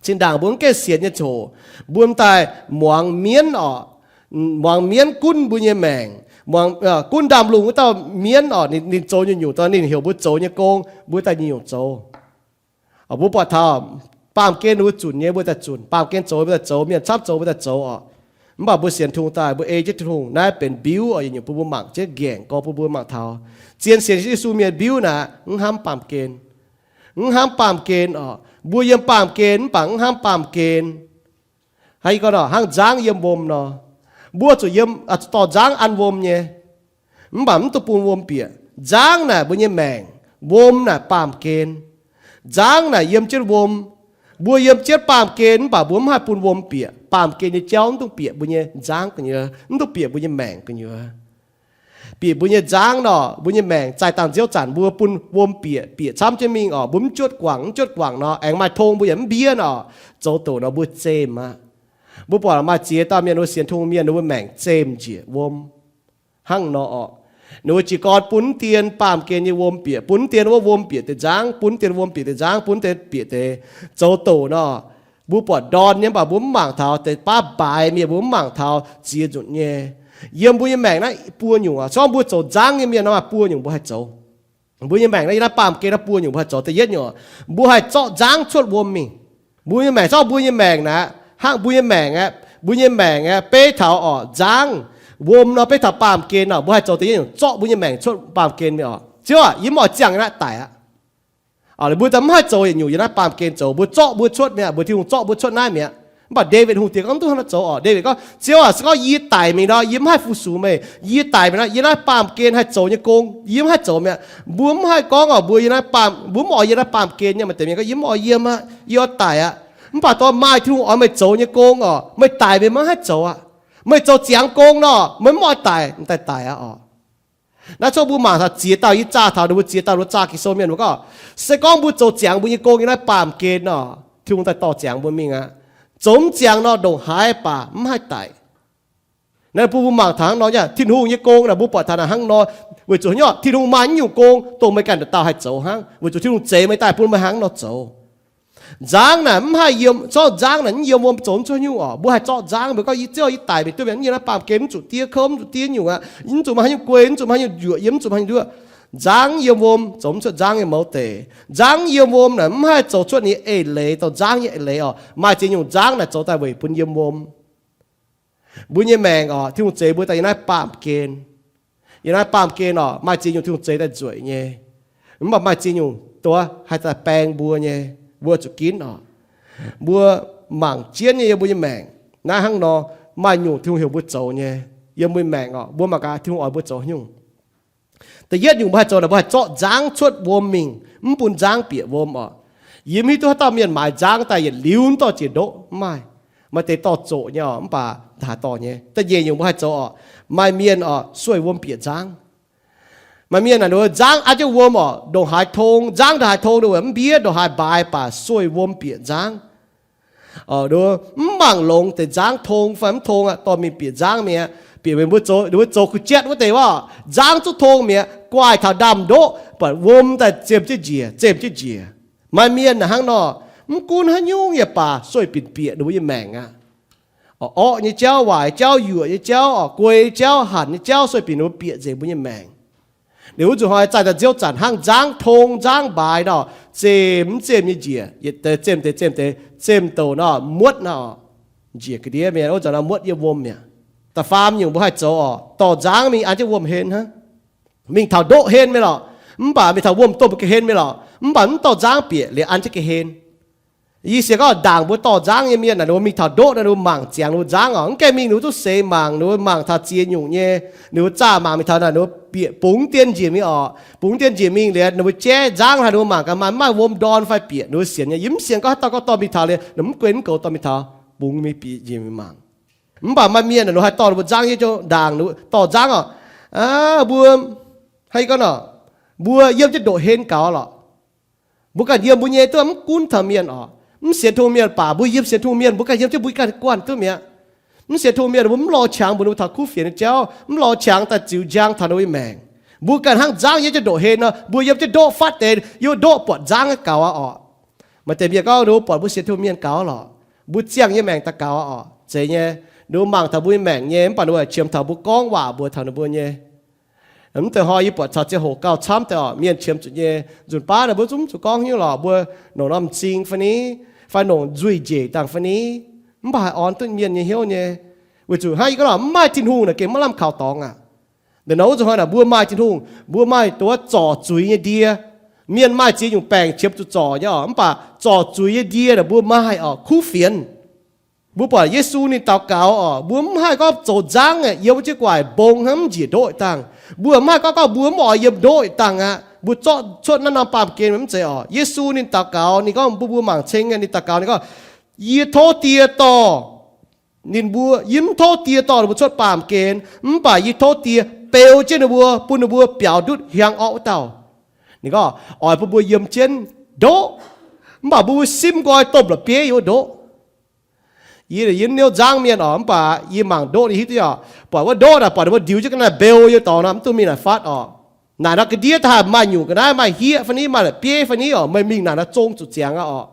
Zinh ndaangc mbuo mv gaengh sienx nyei ziangh hoc, mbuo m'daaih muangx mienv oc. Muangx mienv gunv mbuo nyei maengc, gunv ndaamv-lungh wuov dauh mienv oc. Ninh zoux nyungc-nyungc daaih, ninh heuc mbuo zoux nyei gong mbuo daaih nyungc-nyungc zoux. Mbuo buatc taux baamh gen ninh mbuo zunc nyei mbuo daaih zunc, baamh gen zoux mbuo daaih zoux, mienh camv zoux mbuo daaih zoux oc. Mv baac mbuo sienx Tin-Hungh daaih mbuo ei jienv Tin-Hungh. Naaiv benx mbiuv oc. Yietc nyungc bun mbuo mangc jienv nqaengc gorx, bun mbuo mangc taux zien sienx Yesu mienh mbiuv naaic mv hnamv baamh gen. Mv hnamv baamh gen oc. Mbuo yiem baamh gen mv baac mv hnamv baamh gen. Hnangv yie gorngv nor, hnangv nzangv yiem wuom nor, mbuo zuqc yiem, zuqc dorh nzangv an wuom nyei, mv baac mv duqv bun wuom bieqc. Nzangv naaic mbuo nyei maengc, wuom naaic baamh gen. Nzangv naaic yiem jienv wuom. Mbuo yiem jienv baamh gen mv baac mbuo mv haih bun wuom bieqc. Baamh gen nyei jauv mv dungx bieqc mbuo nyei nzangv gu'nyuoz, mv dungx bieqc mbuo nyei maengc gu'nyuoz. Bieqc mbuo nyei nzangv nor, mbuo nyei maengc zaih dangh nziouv zanc mbuo bun wuom bieqc, bieqc camv jienv mingh oc. Mbuo mv juotv guangc, mv juotv guangc nor, aengx maaih tong mbuo yaac mv mbiev oc. Zoux doqc nor mbuo zem aqv. Mbuo buatc maaih ziex dauh mienh, ninh mbuo sienx Tin-Hungh mienh, ninh mbuo maengc zem njiec wuom hnangv nor oc. Ninh mbuo jiez gorn bun mv dien baamh gen nyei wuom bieqc, bun mv dien wuov wuom bieqc deix nzangv, bun mv dien wuom bieqc deix nzangv, bun mv dien bieqc deix. Zoux doqc nor, mbuo buatc ndorn nyei, mv baac mbuo mv mangc taux. Deix baav baaix mienh mbuo mv mangc taux ziex nzunc nyei. Yiem mbuo nyei maengc naaiv buo nyungc oc. Se gorngv mbuo zoux nzangv nyei mienh nor, maaih buo nyungc mbuo haih zoux. Mbuo nyei maengc naaiv yiem naaiv baamh gen naaiv buo nyungc mbuo haih zoux. Da'yietv nyungc, mbuo haih zorqv nzangv cuotv wuom mingh. Mbuo nyei maengc, se gorngv mbuo nyei maengc naaic, hnangv mbuo nyei maengc aeqv, mbuo nyei maengc aeqv, beiv taux oc nzangv, wuom nor, beiv taux baamh gen nor, mbuo haih zoux da'yietv nyungc, zorqv mbuo nyei maengc cuotv baamh gen mingh oc. Ziouv aac, yie mv oix ziangh yiem naaiv daic aqv. Mbuo daaih mv haih zoux yietc nyungc yiem naaiv baamh gen zoux. Mbuo zorqv mbuo cuotv mi'aqv. Mbuo Tin-Hungh zorqv mbuo cuotv naaiv mi'aqv. Mv baac Ndaawitv Hungh diex gorngv mv duqv hnangv naaiv zoux oc. Ndaawitv gorngv, Ziouv aac, se gorngv yie daic mingh nor, yie mv haih fu-sux meih. Yie daic mingh nor, yiem naaiv baamh gen haih zoux nyei gong yie mv haih zoux mi'aqv. Mbuo mv haih gorngv oc, mbuo yiem naaiv baamh, mbuo mv oix yiem naaiv baamh gen nyei. Maaih deix mienh gorngv, yie mv oix yiem aqv, yie oix daic aqv. Mv baac dongh maaih Tin-Hungh oix meih zoux nyei gong oc, meih daic meih maiv haih zoux aqv. Meih zoux ziangx gong nor, meih mv oix daic, m'daaih daic aqv oc. Naaiv cuotv mbuo mangc taux ziex dauh, yie zaah taux ninh mbuo ziex dauh, ninh mbuo zaah Ging-Sou mienh, mbuo gorngv, se gorngv mbuo zoux ziangx mbuo nyei gong yiem naaiv baamh gen nor, Tin-Hungh daaih dorh ziangx mbuo mingh aqv. Zoux mv ziangx nor, ndongc haaix baac mv haih daic. Naaiv bun mbuo mangc taux hnangv nor nyei, Tin-Hungh nyei gong naaic, mbuo buatc taux naaic hnangv nor. Weic zuqc haaix nyungc? Tin-Hungh maaih naaiv nyungc gong dongh meih ganh dauh dauh haih zoux hnangv. Weic zuqc Tin-Hungh zeix meih daaih bun meih hnangv nor zoux. Nzangv naaic mv haih yiem, zorqv nzangv naaic mv yiem wuom zoux mv cuotv nyungc oc. Mbuo haih zorqv nzangv, mbuo gorngv, Ziouv, yie daic mingh duqv mienh, yiem naaiv baamh gen mv zuqc diev kouv, mv zuqc diev nyungc aqv, mv zuqc maaih haaix nyungc guei, mv zuqc maaih haaix nyungc njuoqc yiem, mv zuqc maaih haaix nyungc nduov. Nzangv yiem wuom zoux mv cuotv nzangv nyei mouz deix. Nzangv yiem wuom naaic mv haih zoux cuotv ninh nyei eix leiz, dongh nzangv nyei eix leiz oc. Maaih ziex nyungc nzangv naaic zoux daaih weic bun yiem wuom. Mbuo nyei maengc oc, Tin-Hungh zeix mbuo daaih yiem naaiv baamh gen. Yiem naaiv baamh gen oc, maaih ziex nyungc Tin-Hungh zeix daaih nzueic nyei. Mv baac maaih ziex nyungc dongh haih daaih baeng mbuo nyei, mbuo zuqc ginv oc. Mbuo mangc jienv nyei yiem mbuo nyei maengc. Naaiv hnangv nor, maaih nyungc Tin-Hungh heuc mbuo zoux nyei. Yiem mbuo maengc oc, mbuo mangc gaax Tin-Hungh oix mbuo zoux haaix nyungc. Da'yietv nyungc mbuo haih zoux naaic, mbuo haih zorqv nzangv cuotv wuom mingh, mv bun nzangv bieqc wuom oc. Yie mv hiuv duqv haaix dauh mienh maaiz nzangv daaih yietc liuz mv dorh jiex ndoqv, mv maaih. Maaih deix dorh zoqc nyei oc, mv baac haaix dorh nyei. Da'nyeic nyungc mbuo haih zoux oc, maaih mienh oc sueih wuom bieqc nzangv. Maaih mienh naaic, ninh mbuo nzangv an jienv wuom oc, ndongc haaix tong, nzangv ndongc haaix tong, ninh mbuo mv mbiev ndongc haaix mbaaix, baac sueih wuom bieqc nzangv. Mv mangc longx deix nzangv tong fai mv tong aqv, dorh mingh bieqc nzangv mi'aqv. Bieqc mingh mbuo zoux, ninh mbuo zoux kuh jatv wuov deix wuov, nzangv zuqv tong mi'aqv, guaaih taux ndaamv-ndoqv, buatc wuom daaih zemh jienv njiec, zemh jienv njiec. Maaih mienh naaic hnangv nor, mv gunv haaix nyungc yaac baac sueih binc bieqc ninh mbuo nyei maengc aqv. Orqv nyei jauv, waaic jauv, yuoqc nyei jauv, guei jauv, hanc nyei jauv, sueih binc ninh mbuo bieqc nzengc mbuo nyei maengc. Liuz wuov nzunc hnoi zaih daaih nziouv zanc hnangv nzangv tong nzangv mbaaix nor, zemh mv zemh nyei njiec, yietc deix zemh deix zemh deix, zemh douc nor muotv nor, njiec ga'ndiev mi'aqv, wuov zanc nor muotv yiem wuom mi'aqv. Da'faam nyungc mbuo haih zoux oc, dorh nzangv mingh an jienv wuom-hlen hnangv. Mingh taux ndoqv-hlen mingh lorqc, mv baac mingh taux wuom-domh ga'hlen mingh lorqc, mv baac mv dorh nzangv bieqc liuz an jienv ga'hlen. Yie sienx gorngv ndaangc mbuo dorh nzangv nyei mienh naaic, ninh mbuo mingh taux ndoqv naaic, ninh mbuo mangc ziangx ninh mbuo nzangv oc, mv gaengh mingh ninh mbuo zuqc seix mangc, ninh mbuo mangc taux ziex nyungc nyei, ninh mbuo zaah mangc mingh taux naaic, ninh mbuo bieqc bungx dien njiec mingh oc, bungx dien njiec mingh liuz ninh mbuo jaiv nzangv haaix, ninh mbuo mangc gaax maaih, maaih wuom ndorn fai bieqc, ninh mbuo sienx nyei. Yie mv sienx gorngv haaix dauh gorngv dorh mingh taux liuz, ninh mv guei mv goux dorh mingh taux, bungx mingh bieqc njiec mingh mangc. Mv baac maaih mienh naaic, ninh mbuo haih dorh ninh mbuo nzangv nyei jauv ndaangc, ninh mbuo dorh nzangv oc, mbuo, haaix gorngv nor, mbuo yiem jienv ndoqv-hlen gaux lorqc. Mbuo ganh yiem mbuo nyei duqv, mv gunv taux mienh oc. Mv sienx Tin-Hungh mienh baac mbuo yiem sienx Tin-Hungh mienh, mbuo ganh yiem jienv mbuo ganh guanh duqv mi'aqv. Mv sienx Tin-Hungh mienh mbuo mv lorz qangx mbuox ninh mbuo taux kuv fienx nyei jauv, mv lorz qangx daaih ziux njang taux ninh mbuo nyei maengc. Mbuo ganh hnangv nzangv yiem jienv ndoqv-hlen nor, mbuo yiem jienv ndoqv fatv deix, yiem ndoqv buatc nzangv gaux aqv oc. Maaih deix mienh gorngv ninh mbuo buatc mbuo sienx Tin-Hungh mienh gaux lorqc, mbuo ziangh nyei maengc daaih gaux aqv oc. Zeiz nyei, ninh mbuo mangc taux mbuo nyei maengc nyei, mv baac ninh mbuo qiemx taux mbuo gorngv waac mbuox taux ninh mbuo nyei. Mv deix hnoi yie buatc caux ziangh hoc gauh camv deix oc, mienh qiemx zuqc nyei. Nzunc baav naaic mbuo zungv zuqc gorngv hnyouv lorqc, mbuo nongc norm m'zing fai ni, fai nongc nzuih njiec dangh fai ni, mv baac haih orn duqv mienh nyei hnyouv nyei. Weic zuqc hnangv yie gorngv lorqc, mv maaih Tin-Hungh naaic gengh maiv lamh kaux dorngx aqv. Da'naaiv wuov nzunc hnoi naaic mbuo maaih Tin-Hungh, mbuo maaih dongh wuov zorc zuiz nyei ndie. Mienh maaih ziex nyungc baengc qiemx zuqc zorc nyei oc, mv baac zorc zuiz nyei ndie naaic mbuo maaih oc, kuv fienx. Mbuo buatc Yesu ninh daux gaux oc, mbuo mv haih gorngv zoux nzangv yiem wuov jienv gu'nguaaic mbong hnangv mv njiec ndoqv dangh. Mbuo mv haih gorngv gorngv mbuo mv oix yiem ndoqv dangh aqv. Mbuo zorqv cuotv naaiv norm baamh gen mv zeiz oc. Yesu ninh daux gaux, ninh gorngv bun mbuo mangc ceng, ninh daux gaux ninh gorngv, Yie tov Die dorh ninh mbuo, yie mv tov Die dorh ninh mbuo cuotv baamh gen, mv baac yie tov Die beu jienv ninh mbuo, bun ninh mbuo biaux ndutv hiaang orqv wuov dauh. Ninh gorngv oix bun mbuo yiem jienv ndoqv, mv baac mbuo mbuo simv nqoi domh la'bieiv yiem wuov ndoqv. Yie, yie niouv nzangv mienh oc, mv baac yie mangc ndoqv ninh hiuv duqv oc, buatc wuov ndoqv naaic buatc ninh mbuo ndiux jienv ga'naaiv mbeu yiem dorngx nor, mv duqv mingh naaic fatv oc. Naaic nor ga'ndiev daaih maaih nyungc ga'naaiv maaih hieqv fai ni, maaih la'bieiv fai ni oc, meih mingh naaic nor zong zuqc ziangx aqv oc.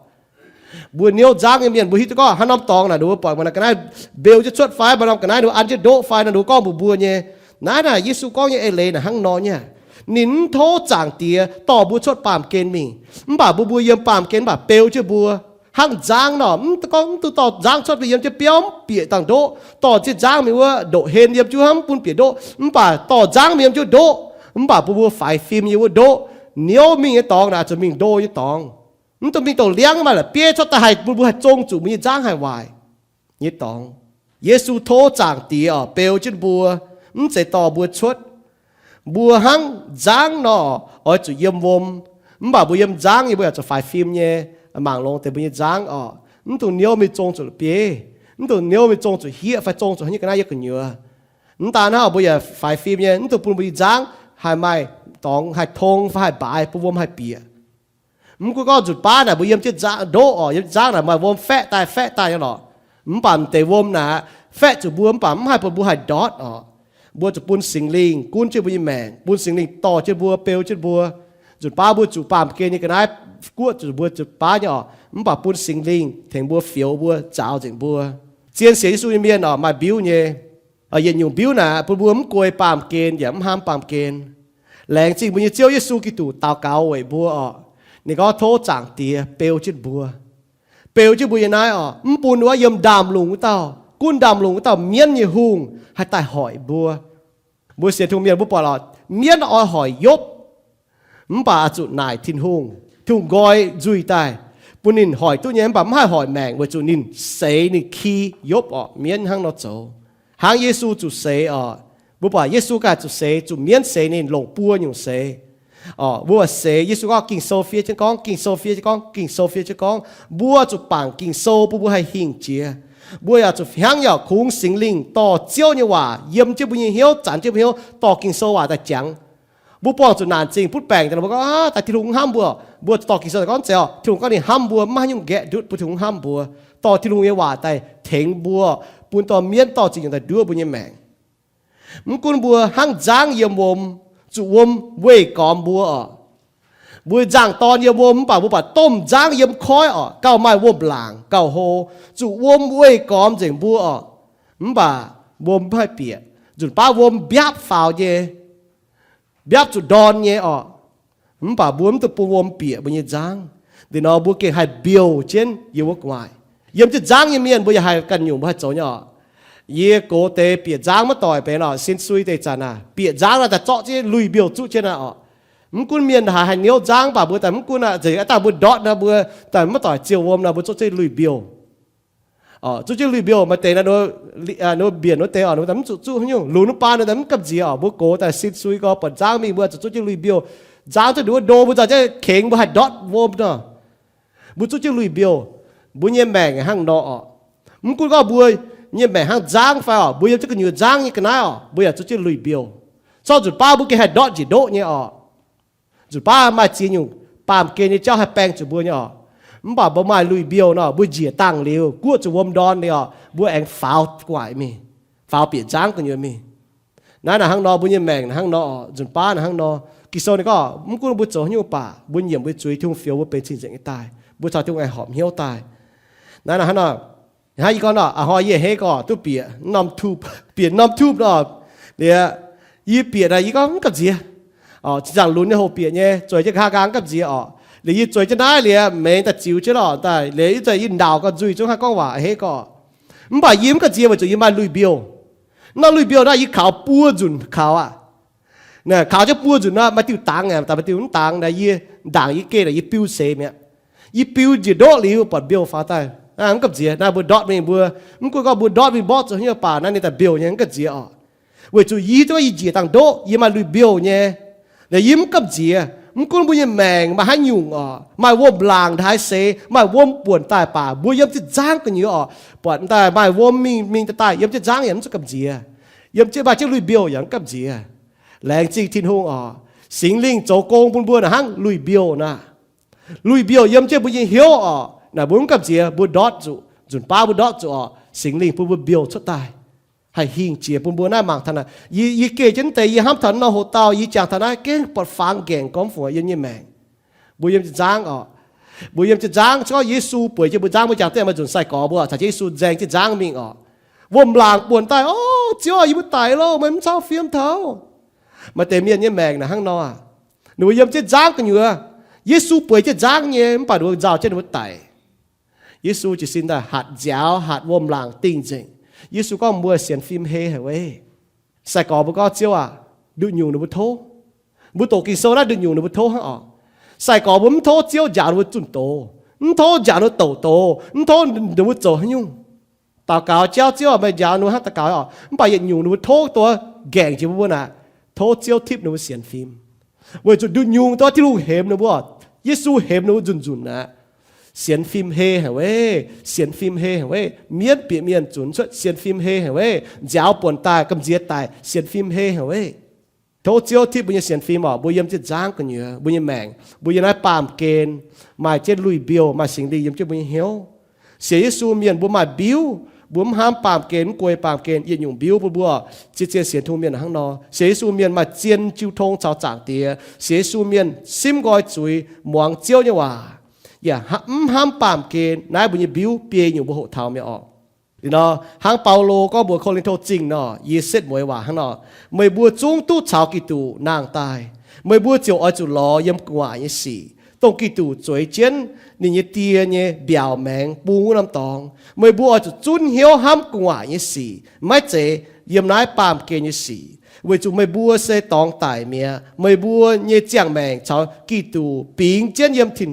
Mbuo niouv nzangv nyei mienh mbuo hiuv duqv gorngv haaix norm dorngx naaic ninh mbuo buatc maaih ga'naaiv mbeu jienv cuotv fai maaih norm ga'naaiv ninh mbuo an jienv ndoqv fai nor ninh mbuo gorngv mbuox mbuo nyei. Naaiv naaic Yesu gorngv nyei eix leiz naaic hnangv nor nyei. Ninh mv tov Zaangc Diex dorh mbuo cuotv baamh gen mingh, mv baac mbuo mbuo yiem baamh gen mv baac beu jienv mbuo. Hnangv nzangv nor, mv gorngv mv duqv dorh nzangv cuotv, mbuo yiem jienv biauv mv bieqc dangh ndoqv. Dorh jienv nzangv mingh wuov ndoqv-hlen yiem jienv hnamv bun bieqc ndoqv, mv baac dorh nzangv mingh yiem jienv ndoqv, mv baac mbuo mbuo faix fim yiem wuov ndoqv. Niouv mingh nyei dorngx naaic zuqc mingh ndo nyei dorngx. Mv dungx mingh dongh liangv maaih la'bieiv cuotv daaih haih bun mbuo haih zong zuqc mbuo nyei nzangv haih waaic nyei dorngx. Yesu tov Zaangc Diex oc beu jienv mbuo, mv zeiz dorh mbuo cuotv. Mbuo hnangv nzangv nor, oix zuqc yiem wuom, mv baac mbuo yiem nzangv nyei mbuo yaac zuqc faix fim nyei, mangc longx deix mbuo nyei nzangv oc. Mv dungx niouv mingh zong zuqc la'bieiv, mv dungx niouv mingh zong zuqc hieqv fai zong zuqc haaix nyungc ga'naaiv yiem gu'nyuoz. Mv daan hnangv, mbuo yaac faix fim nyei, mv dungx bun mbuo nyei nzangv haih maaih dorngx haih tong fai haih mbaaix, bun wuom haih bieqc. Mv gunv gorngv nzunc baav naaic mbuo yiem jienv nzangv ndoqv oc, yiem nzangv naaic maaih wuom faeqv daaih faeqv daaih nyei lorqc. Mv baac mv deix wuom naaic faeqv zuqc mbuo mv baac mv haih bun mbuo haih ndortv oc. Mbuo zuqc bun Singx Lingh gunv jienv mbuo nyei maengc, bun Singx Lingh dorh jienv mbuo, beu jienv mbuo. Nzunc baav mbuo zuqc baamh gen nyei ga'naaiv guoqv zuqc mbuo nzunc baav nyei oc, mv baac bun Singx Lingh tengx mbuo fioux mbuo, nzaaux nzengc mbuo. Zien sienx Yesu nyei mienh oc, maaih mbiuv nyei. Yietc nyungc mbiuv naaic bun mbuo mv guei baamh gen yaac mv hnamv baamh gen. Laengz zingh mbuo nyei Ziouv Yesu Giduc daux gaux weic mbuo oc. Ninh gorngv tov Zaangc Diex beu jienv mbuo, beu jienv mbuo yiem naaiv oc, mv bun wuov yiem ndaamv-lungh wuov dauh, gunv ndaamv-lungh wuov dauh mienv nyei hungh haih daaih hoic mbuo. Mbuo sienx Tin-Hungh mienh mbuo buatc lorqc, mienv oix hoic Yopv, mv baac zuqc naaic Tin-Hungh, Tin-Hungh nqoi nzuih daaih, bun ninh hoic duqv nyei, mv baac mv haih hoic maengc weic zuqc ninh seix ninh ki Yopv orqc. Mienv hnangv nor zoux. Hnangv Yesu zuqc seix orqc, mbuo buatc Yesu ganh zuqc seix, zuqc mienv seix ninh longc buo nyungc seix. Orqc, mbuo buatc seix Yesu gorngv Ging-Sou fiev jienv gorngv, Ging-Sou fiev jienv gorngv, Ging-Sou fiev jienv gorngv, mbuo zuqc bangc Ging-Sou bun mbuo haih hingh jiex. Mbuo yaac zuqc hnangv yaac kungx Singx Lingh dorh Ziouv nyei waac yiem jienv mbuo nyei hnyouv, zanc jienv mbuo hnyouv, dorh Ging-Sou waac daaih jangx. Mbuo buangh zuqc naanc zingh butv baengc daaih, mbuo gorngv, Aa, daaih Tin-Hungh mv hnamv mbuo. Mbuo dorh Ging-Sou daaih gorngv zeiz orqc, Tin-Hungh gorngv ninh hnamv mbuo, mv maaih haaix nyungc nqaeqv ndutv bun Tin-Hungh hnamv mbuo, dorh Tin-Hungh nyei waac daaih tengx mbuo, bun dorh mienv dorh ziex nyungc daaih nduov mbuo nyei maengc. Mv gunv mbuo hnangv nzangv yiem wuom, zuqc wuom weih gormx mbuo orqc. Mbuo nzangv-dorn yiem wuom mv baac mbuo buatc domh nzangv yiem koiv orqc, gauh maaih wuom-laangc gauh hlo, zuqc wuom weih gormx nzengc mbuo orqc. Mv baac wuom mv haih bieqc. Nzunc baav wuom mbiaapv faaux nyei, mbiaapv zuqc ndorn nyei orqc. Mv baac mbuo mv duqv bun wuom bieqc mbuo nyei nzangv. Liuz nor mbuo gengh haih mbiouh jienv yiem wuov gu'nguaaic. Yiem jienv nzangv nyei mienh mbuo yaac haih ganh nyungc mbuo haih zoux nyei orqc. Yie gox deix bieqc nzangv maiv doic benx orqc, sin sui deix zanc aac, bieqc nzangv naaiv daaih zorqv jienv luih mbiouh zuqv jienv naaiv orqc. Mv gunv mienh haiz haih niouv nzangv baac mbuo daaih mv gunv aqv, nzengc daaih mbuo ndortv nor mbuo daaih maiv doic ziouh wuom nor mbuo zuqv jienv luih mbiouh. Zuqv jienv luih mbiouh maaih deix naaiv, mbienc wuov deix orqc, mv zuqc zuqv haaix nyungc, lunx wuov baan nor daaih mv gamh nziex orqc. Mbuo gox daaih sin sui gorx buatc nzangv mingh mbuo zuqc zuqv jienv luih mbiouh. Nzangv zuqv nduov ndo mbuo nzauh jienv kengx mbuo haih ndortv wuom nor. Mbuo zuqv jienv luih mbiouh. Mbuo nyei maengc hnangv nor orqc. Mv gunv gorngv mbuo nyei maengc hnangv nzangv fai orqc, mbuo yiem jienv gu'nyuoz nzangv nyei ga'naaiv orqc, mbuo yaac zuqc jienv luih mbiouh. Corc nzunc baav mbuo gengh haih ndortv njiec ndoqv nyei orqc. Nzunc baav maaih ziex nyungc baamh gen nyei jauv haih baeng zuqc mbuo nyei orqc. Mv baac mbuo maaih luih mbiouh nor, mbuo njiec dangh liuz, guoqv zuqc wuom ndorn liuz orqc, mbuo aengx faaux gu'nguaaic mingh, faaux bieqc nzangv gu'nyuoz mingh. Naaiv naaic hnangv nor, mbuo nyei maengc naaic hnangv nor, nzunc baav naaic hnangv nor. Ging-Sou ninh gorngv, mv gunv mbuo zoux haaix nyungc baac mbuo nyiemc mbuo zuiz, Tin-Hungh fioux mbuo benx cing-nzengc nyei daaih, mbuo caux Tin-Hungh aengx horpc hnyouv daaih. Naaiv naaic hnangv nor, hnangv yie gorngv nor, a'hnoi yie a'hneiv gorx duqv bieqc norm tupv, bieqc norm tupv nor, liuz yie bieqc naaic yie gorngv mv gamh nziex. Zinh ndaangc lunx nyei hoc bieqc nyei, zueiz jienv nqa'haav nqaang mv gamh nziex orqc. Liuz yie zueiz jienv naaiv liuz, maengx daaih ziux jienv orqc, daaih liuz yie zai yie ndaauc gau nzuih zungv haih gorngv waac, a'hneiv gorx. Mv baac yie mv gamh nziex weic zuqc yie maaih luih mbiouh. Nor luih mbiouh naaiv yie kaux buo nzunc kaux aqv. Kaux jienv buo nzunc nor, maaih diuh dangx, daaih maaih diuh mv dangx, naaiv yie ndaangc yie geh naaic yie biu seix mi'aqv. Yie biu njiec ndoqv liuz buatc mbiouh faaux daaih, mv gamh nziex. Naaiv mbuo ndortv mingh mbuo, mv gunv gorngv mbuo ndortv mingh mborqv zuqc haaix nyungc baac naaiv ninh daaih mbiouh nyei, mv gamh nziex orqc. Weic zuqc yie zungv yie njiec dangh ndoqv, yie maaih luih mbiouh nyei. Liuz yie mv gamh nziex. Mv gunv mbuo nyei maengc maaih haaix nyungc orqc, maaih wuom-laangc ndaaih seix, maaih wuom buonc daaih baac mbuo yiem jienv nzangv gu'nyuoz orqc, buatc daaih maaih wuom mingh mingh daaih daaih, yiem jienv nzangv yaac mv zuqc gamh nziex. Yiem jienv maaih jienv luih mbiouh yaac mv gamh nziex. Laengz zingh Tin-Hungh orqc, Singx Lingh zoux gong bun mbuo naaic hnangv luih mbiouh naaic. Luih mbiouh yiem jienv mbuo nyei hnyouv orqc, naaic mbuo mv gamh nziex, mbuo ndortv zuqc, nzunc baav mbuo ndortv zuqc orqc, Singx Lingh bun mbuo mbiouh cuotv daaih, haih hingh jiex bun mbuo naaiv mangc taux naaic. Yie, yie geh jienv deix, yie hnamv taux nor hoc dauh, yie jangx taux naaiv gengh buatc fangx nqaengc gormx fungc yiem nyei maengc. Mbuo yiem jienv nzangv orqc. Mbuo yiem jienv nzangv, se gorngv Yesu bueix jienv mbuo nzangv, mbuo jangx deix maaih nzunc sai-gorx mbuo caux jienv Yesu nzaeng jienv nzangv mingh orqc, wuom-laangc buonc daaih, O Ziouv, yie mbuo daic loh, meih mv cau fiem taux. Maaih deix mienh nyei maengc naaic hnangv nor aqv. Ninh mbuo yiem jienv nzangv gu'nyuoz, Yesu bueix jienv nzangv nyei, mv baac ninh mbuo nzauh jienv ninh mbuo daic. Yesu jiez sin daaih hatc nziaaux, hatc wuom-laangc dingh nzengc. Yesu gorngv, Mbuo sienx fim hei haic weic. Sai-gorx mbuo gorngv, Ziouv aac, nduqc nyungc ninh mbuo tov. Mbuo doqc Ging-Sou naaiv nduqc nyungc ninh mbuo tov hnangv orqc. Sai-gorx mbuo mv tov Ziouv njaaux ninh mbuo zunh doz, mv tov njaaux ninh mbuo douc doz, mv tov ninh mbuo zoux haaix nyungc. Daux gaux jauv, Ziouv aac, meih njaaux ninh mbuo hnangv daux gaux orqc. Mv baac yietc nyungc ninh mbuo tov dongh nqaengc jiex mbuo mbuo naaic, tov Ziouv tipv ninh mbuo sienx fim. Weic zuqc nduqc nyungc dongh Tin-Hungh hemx ninh mbuo, Yesu hemx ninh mbuo nzunc nzunc aqv. Sienx fim hei haic weic, sienx fim hei haic weic. Mienv bieqc mienh zunc cuotv sienx fim hei haic weic. Nziaaux buonc daaih, gamh nziex daic, sienx fim hei haic weic. Tov Ziouv tipv mbuo nyei sienx fim orqc. Mbuo yiem jienv nzangv gu'nyuoz, mbuo nyei maengc, mbuo yiem naaiv baamh gen maaih jienv luih mbiouh, maaih Singx Lingh yiem jienv mbuo nyei hnyouv. Sienx Yesu mienh mbuo maaih mbiuv, mbuo mv hnamv baamh gen, mv guei baamh gen, yietc nyungc mbiuv bun mbuo. Zien-zien sienx Tin-Hungh mienh hnangv nor. Sienx Yesu mienh maaih zien jiu tong caux Zaangc Diex. Sienx Yesu mienh simv nqoi zuiz, muangx Ziouv nyei waac, yaac mv hnamv baamh gen. Naaiv mbuo nyei mbiuv biei nyungc mbuo hoqc taux mi'aqv orqc. Liuz nor, hnangv Baulo gorngv mbuox Ko^lin^to Zingh nor, yie setv mueiz waac hnangv nor, meih mbuo zungv duqv caux Giduc nangh daaih. Meih mbuo ziouc oix zuqc lorz yiem gu'nguaaic nyei sic, dongh Giduc zueiz jienv ninh nyei Die nyei mbiaauc maengx bung wuov norm dorngx. Meih mbuo oix zuqc zunv hnyouv hnamv gu'nguaaic nyei sic, maiv zeiz yiem naaiv baamh gen nyei sic, weic zuqc meih mbuo se dorngx daic mi'aqv. Meih mbuo nyei ziangh maengc caux Giduc bingx jienv yiem tin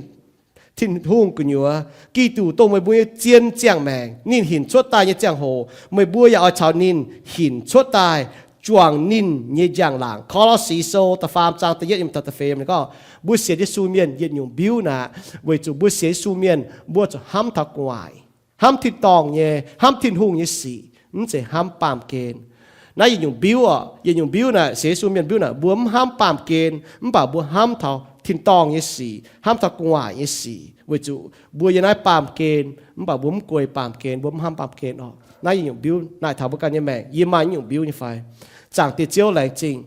Tin-Hungh gu'nyuoz. Giduc dongh meih mbuo nyei zien ziangh maengc, ninh hinc cuotv daaih nyei ziangh hoc, meih mbuo yaac oix caux ninh hinc cuotv daaih, juangc ninh nyei njang-laangc. Ko^lo^si Sou da'faam zaang da'yietv yiem taux da'feix ninh gorngv, mbuo sienx Yesu mienh yietc nyungc mbiuv naaic, weic zuqc mbuo sienx Yesu mienh mbuo zuqc hnamv taux gu'nguaaic, hnamv tin-dorngh nyei, hnamv Tin-Hungh nyei sic, mv zeiz hnamv baamh gen. Naaiv yietc nyungc mbiuv oc, yietc nyungc mbiuv naaic, sienx Yesu mienh mbiuv naaic, mbuo mv hnamv baamh gen, mv baac mbuo hnamv taux tin-dorngh nyei sic, hnamv taux gu'nguaaic nyei sic, weic zuqc mbuo yiem naaiv baamh gen, mv baac mbuo mv guei baamh gen, mbuo mv hnamv baamh gen oc. Naaiv yietc nyungc mbiuv naaic taux mbuo ganh nyei maengc, yie maaih nyungc mbiuv nyei fai? Zaangc Diex Ziouv, laengz zingh.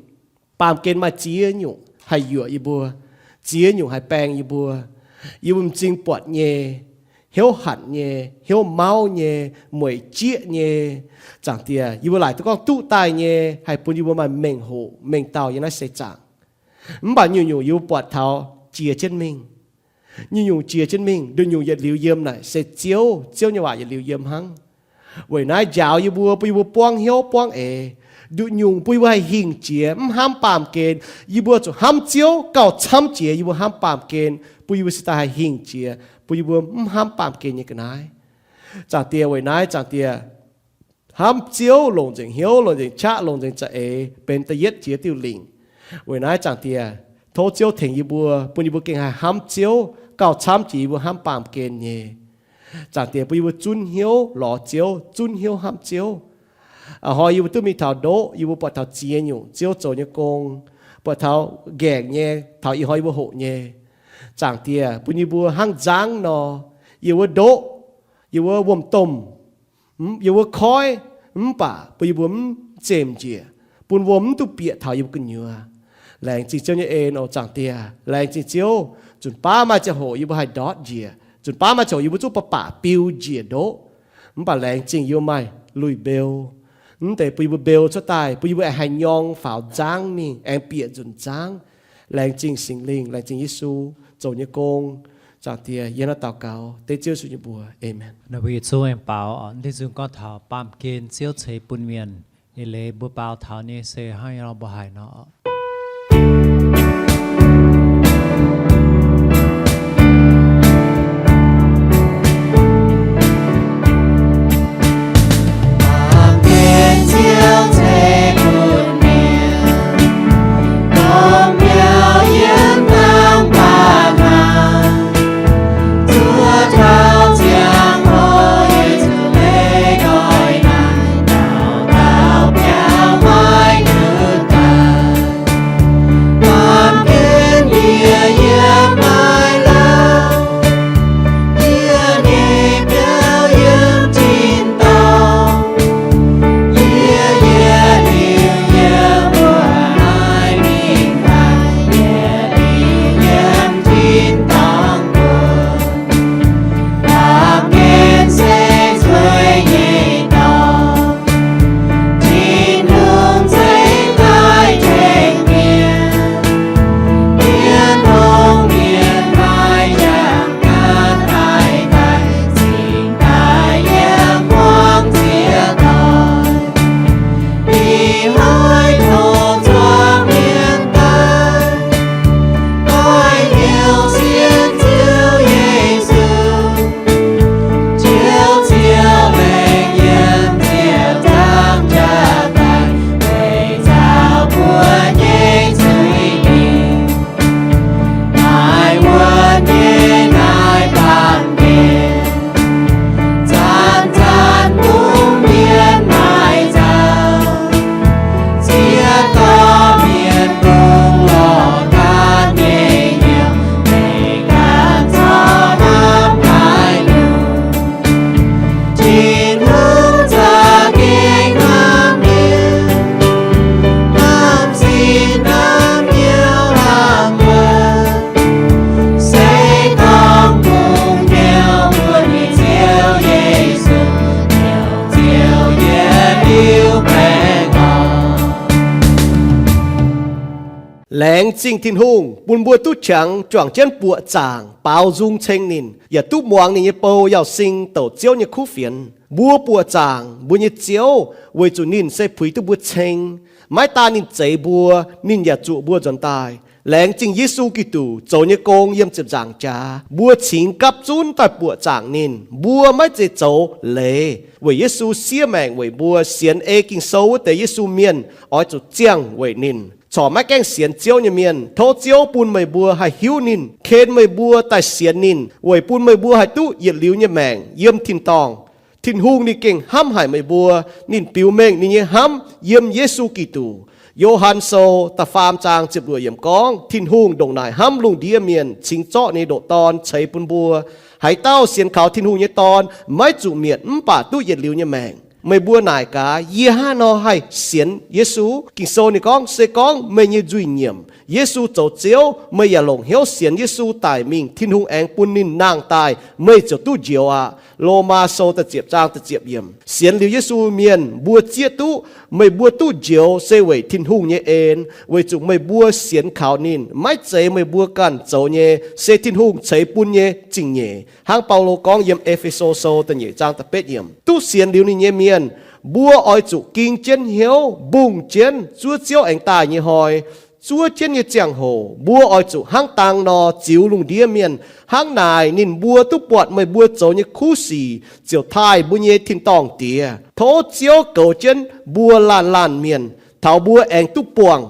Baamh gen maaih ziex nyungc haih yuoqc yie mbuo, ziex nyungc haih baeng yie mbuo. Yie mbuo m'zing buatc nyei, hnyouv hatc nyei, hnyouv mauv nyei, mueic jieqv nyei. Zaangc Diex, yie mbuo laaic duqv gorngv duqv daaih nyei haih bun yie mbuo maaih mengh hoc mengh dauh yiem naaiv seix zaangc. Mv baac nyungc-nyungc yie mbuo buatc taux jiex jienv mingh. Nyungc-nyungc jiex jienv mingh, nduqc nyungc yietc liuz yiem naaic se Ziouv, Ziouv nyei waac yietc liuz yiem hnangv. Weic naaiv njaaux yie mbuo, bun yie mbuo buangv hnyouv buangv eix. Nduqc nyungc bun yie mbuo haih hingh jiex, mv hnamv baamh gen. Yie mbuo zuqc hnamv Ziouv gauh camv jiex yie mbuo hnamv baamh gen, bun yie mbuo se daaih haih hingh jiex, bun yie mbuo mv hnamv baamh gen nyei ga'naaiv. Zaangc Diex, weic naaiv Zaangc Diex, hnamv Ziouv longc nzengc hnyouv, longc nzengc qaqv, longc nzengc za'eix benx da'yietv jiex diuh lingc. Weic naaiv Zaangc Diex, tov Ziouv tengx yie mbuo, bun yie mbuo gengh haih hnamv Ziouv gauh camv jiex yie mbuo hnamv baamh gen nyei. Zaangc Diex, bun yie mbuo zunv hnyouv lorz Ziouv, zunv hnyouv hnamv Ziouv. A'hnoi yie mbuo duqv mingh taux ndoqv, yie mbuo buatc taux ziex nyungc Ziouv zoux nyei gong, buatc taux nqaengc nyei, taux ih hnoi yie mbuo hoqc nyei. Zaangc Diex, bun yie mbuo hnangv nzangv nor, yie mbuo ndoqv, yie mbuo wuom-domh, yie mbuo koiv, mv baac bun yie mbuo mv zemh njiec, bun wuom mv duqv bieqc taux yie mbuo gu'nyuoz. Laengz zingh Ziouv nyei en oc Zaangc Diex. Laengz zingh Ziouv, nzunc baav maaih ziangh hoc yie mbuo haih ndortv njiec, nzunc baav maaih ziangh hoc yie mbuo zungv ba'baac biu njiec ndoqv. Mv baac laengz zingh yie mbuo maaih lui-mbeu, mv deix bun yie mbuo mbeu cuotv daaih, bun yie mbuo aengx haih nyorng faaux nzangv mingh, aengx bieqc nzunc nzangv. Laengz zingh Singx Lingh, laengz zingh Yesu zoux nyei gong. Zaangc Diex, yie hnangv naaiv daux gaux dengv Ziouv Yesu nyei mbuox. Amen. Naaiv mbuo yietc zungv aengx baaux oc. Tin-Hungh gorngv taux baamh gen Ziouv ceix bun mienh. Eix leiz mbuo baaux taux nyei se hnangv nor mbuo haiz nor. Laengz zingh Tin-Hungh bun mbuo duqv qangx juangc jienv buoqc zaangc baaux nzung ceng ninh, yaac duqv muangx ninh nyei bou Yauh Sing douc Ziouv nyei kuv fienx. Mbuo buoqc zaangc mbuo nyei Ziouv weic zuqc ninh se puix duqv mbuo ceng. Maiv daan ninh zeix mbuo, ninh yaac zuoqc mbuo nzuonx daaih. Laengz zingh Yesu Giduc zoux nyei gong yiem ziepc nzaangc jaax, mbuo cingx gapv zunv daaih buoqc zaangc ninh. Mbuo maiv zeiz zoux leiz, weic Yesu siev maengc weic mbuo. Sienx ei Ging-Sou wuov deix Yesu mienh oix zuqc ziangh weic ninh. Corc maiv gaengh sienx Ziouv nyei mienh, tov Ziouv bun meih mbuo haih hiuv ninh, ken meih mbuo daaih sienx ninh, weic bun meih mbuo haih duqv yietc liuz nyei maengc yiem tin-dorngh. Tin-Hungh ninh gengh hnamv haic meih mbuo. Ninh biux mengh ninh nyei hnamv yiem Yesu Giduc. Yo^han Sou da'faam zaang ziepc luoqc yiemc gorngv, Tin-Hungh ndongc naaic hnamv lungh ndiev mienh, cingx zorqv ninh nyei ndoqc Dorn ceix bun mbuo. Haaix dauh sienx kaux Tin-Hungh nyei Dorn maiv zuqc mietc, mv baac duqv yietc liuz nyei maengc. Meih mbuo naaic gaax, yie hnangv haaix nor haih sienx Yesu? Ging-Sou ninh gorngv, se gorngv meih nyei nzuih nyiemc, Yesu zoux Ziouv, meih yaac longc hnyouv sienx Yesu daic mingh, Tin-Hungh aengx bun ninh nangh daaih, meih ziouc duqv njoux aqv. Lomaa Sou da'ziepc zaang da'ziepc yiemc. Sienx liuz Yesu mienh mbuo zieqv duqv, meih mbuo duqv njoux se weic Tin-Hungh nyei en, weic zuqc meih mbuo sienx kaux ninh. Maiv zeiz meih mbuo ganh zoux nyei, se Tin-Hungh ceix bun nyei zingh nyeic. Hnangv Baulo gorngv yiem E^fe^so Sou da'nyeic zaang da'betv yiemc, duqv sienx liuz ninh nyei mienh, mbuo oix zuqc ging jienv hnyouv, mbungh jienv zuov Ziouv aengx daaih nyei hnoi. Zuov jienv nyei ziangh hoc mbuo oix zuqc hnangv dang nor ziux lungh ndiev mienh. Hnangv naaic ninh mbuo duqv buatc meih mbuo zoux nyei kuv sic ziouc taaih mbuo nyei tin-dorngh Diex. Tov Ziouv goux jienv mbuo laanh laanh mienh, taux mbuo aengx duqv buangh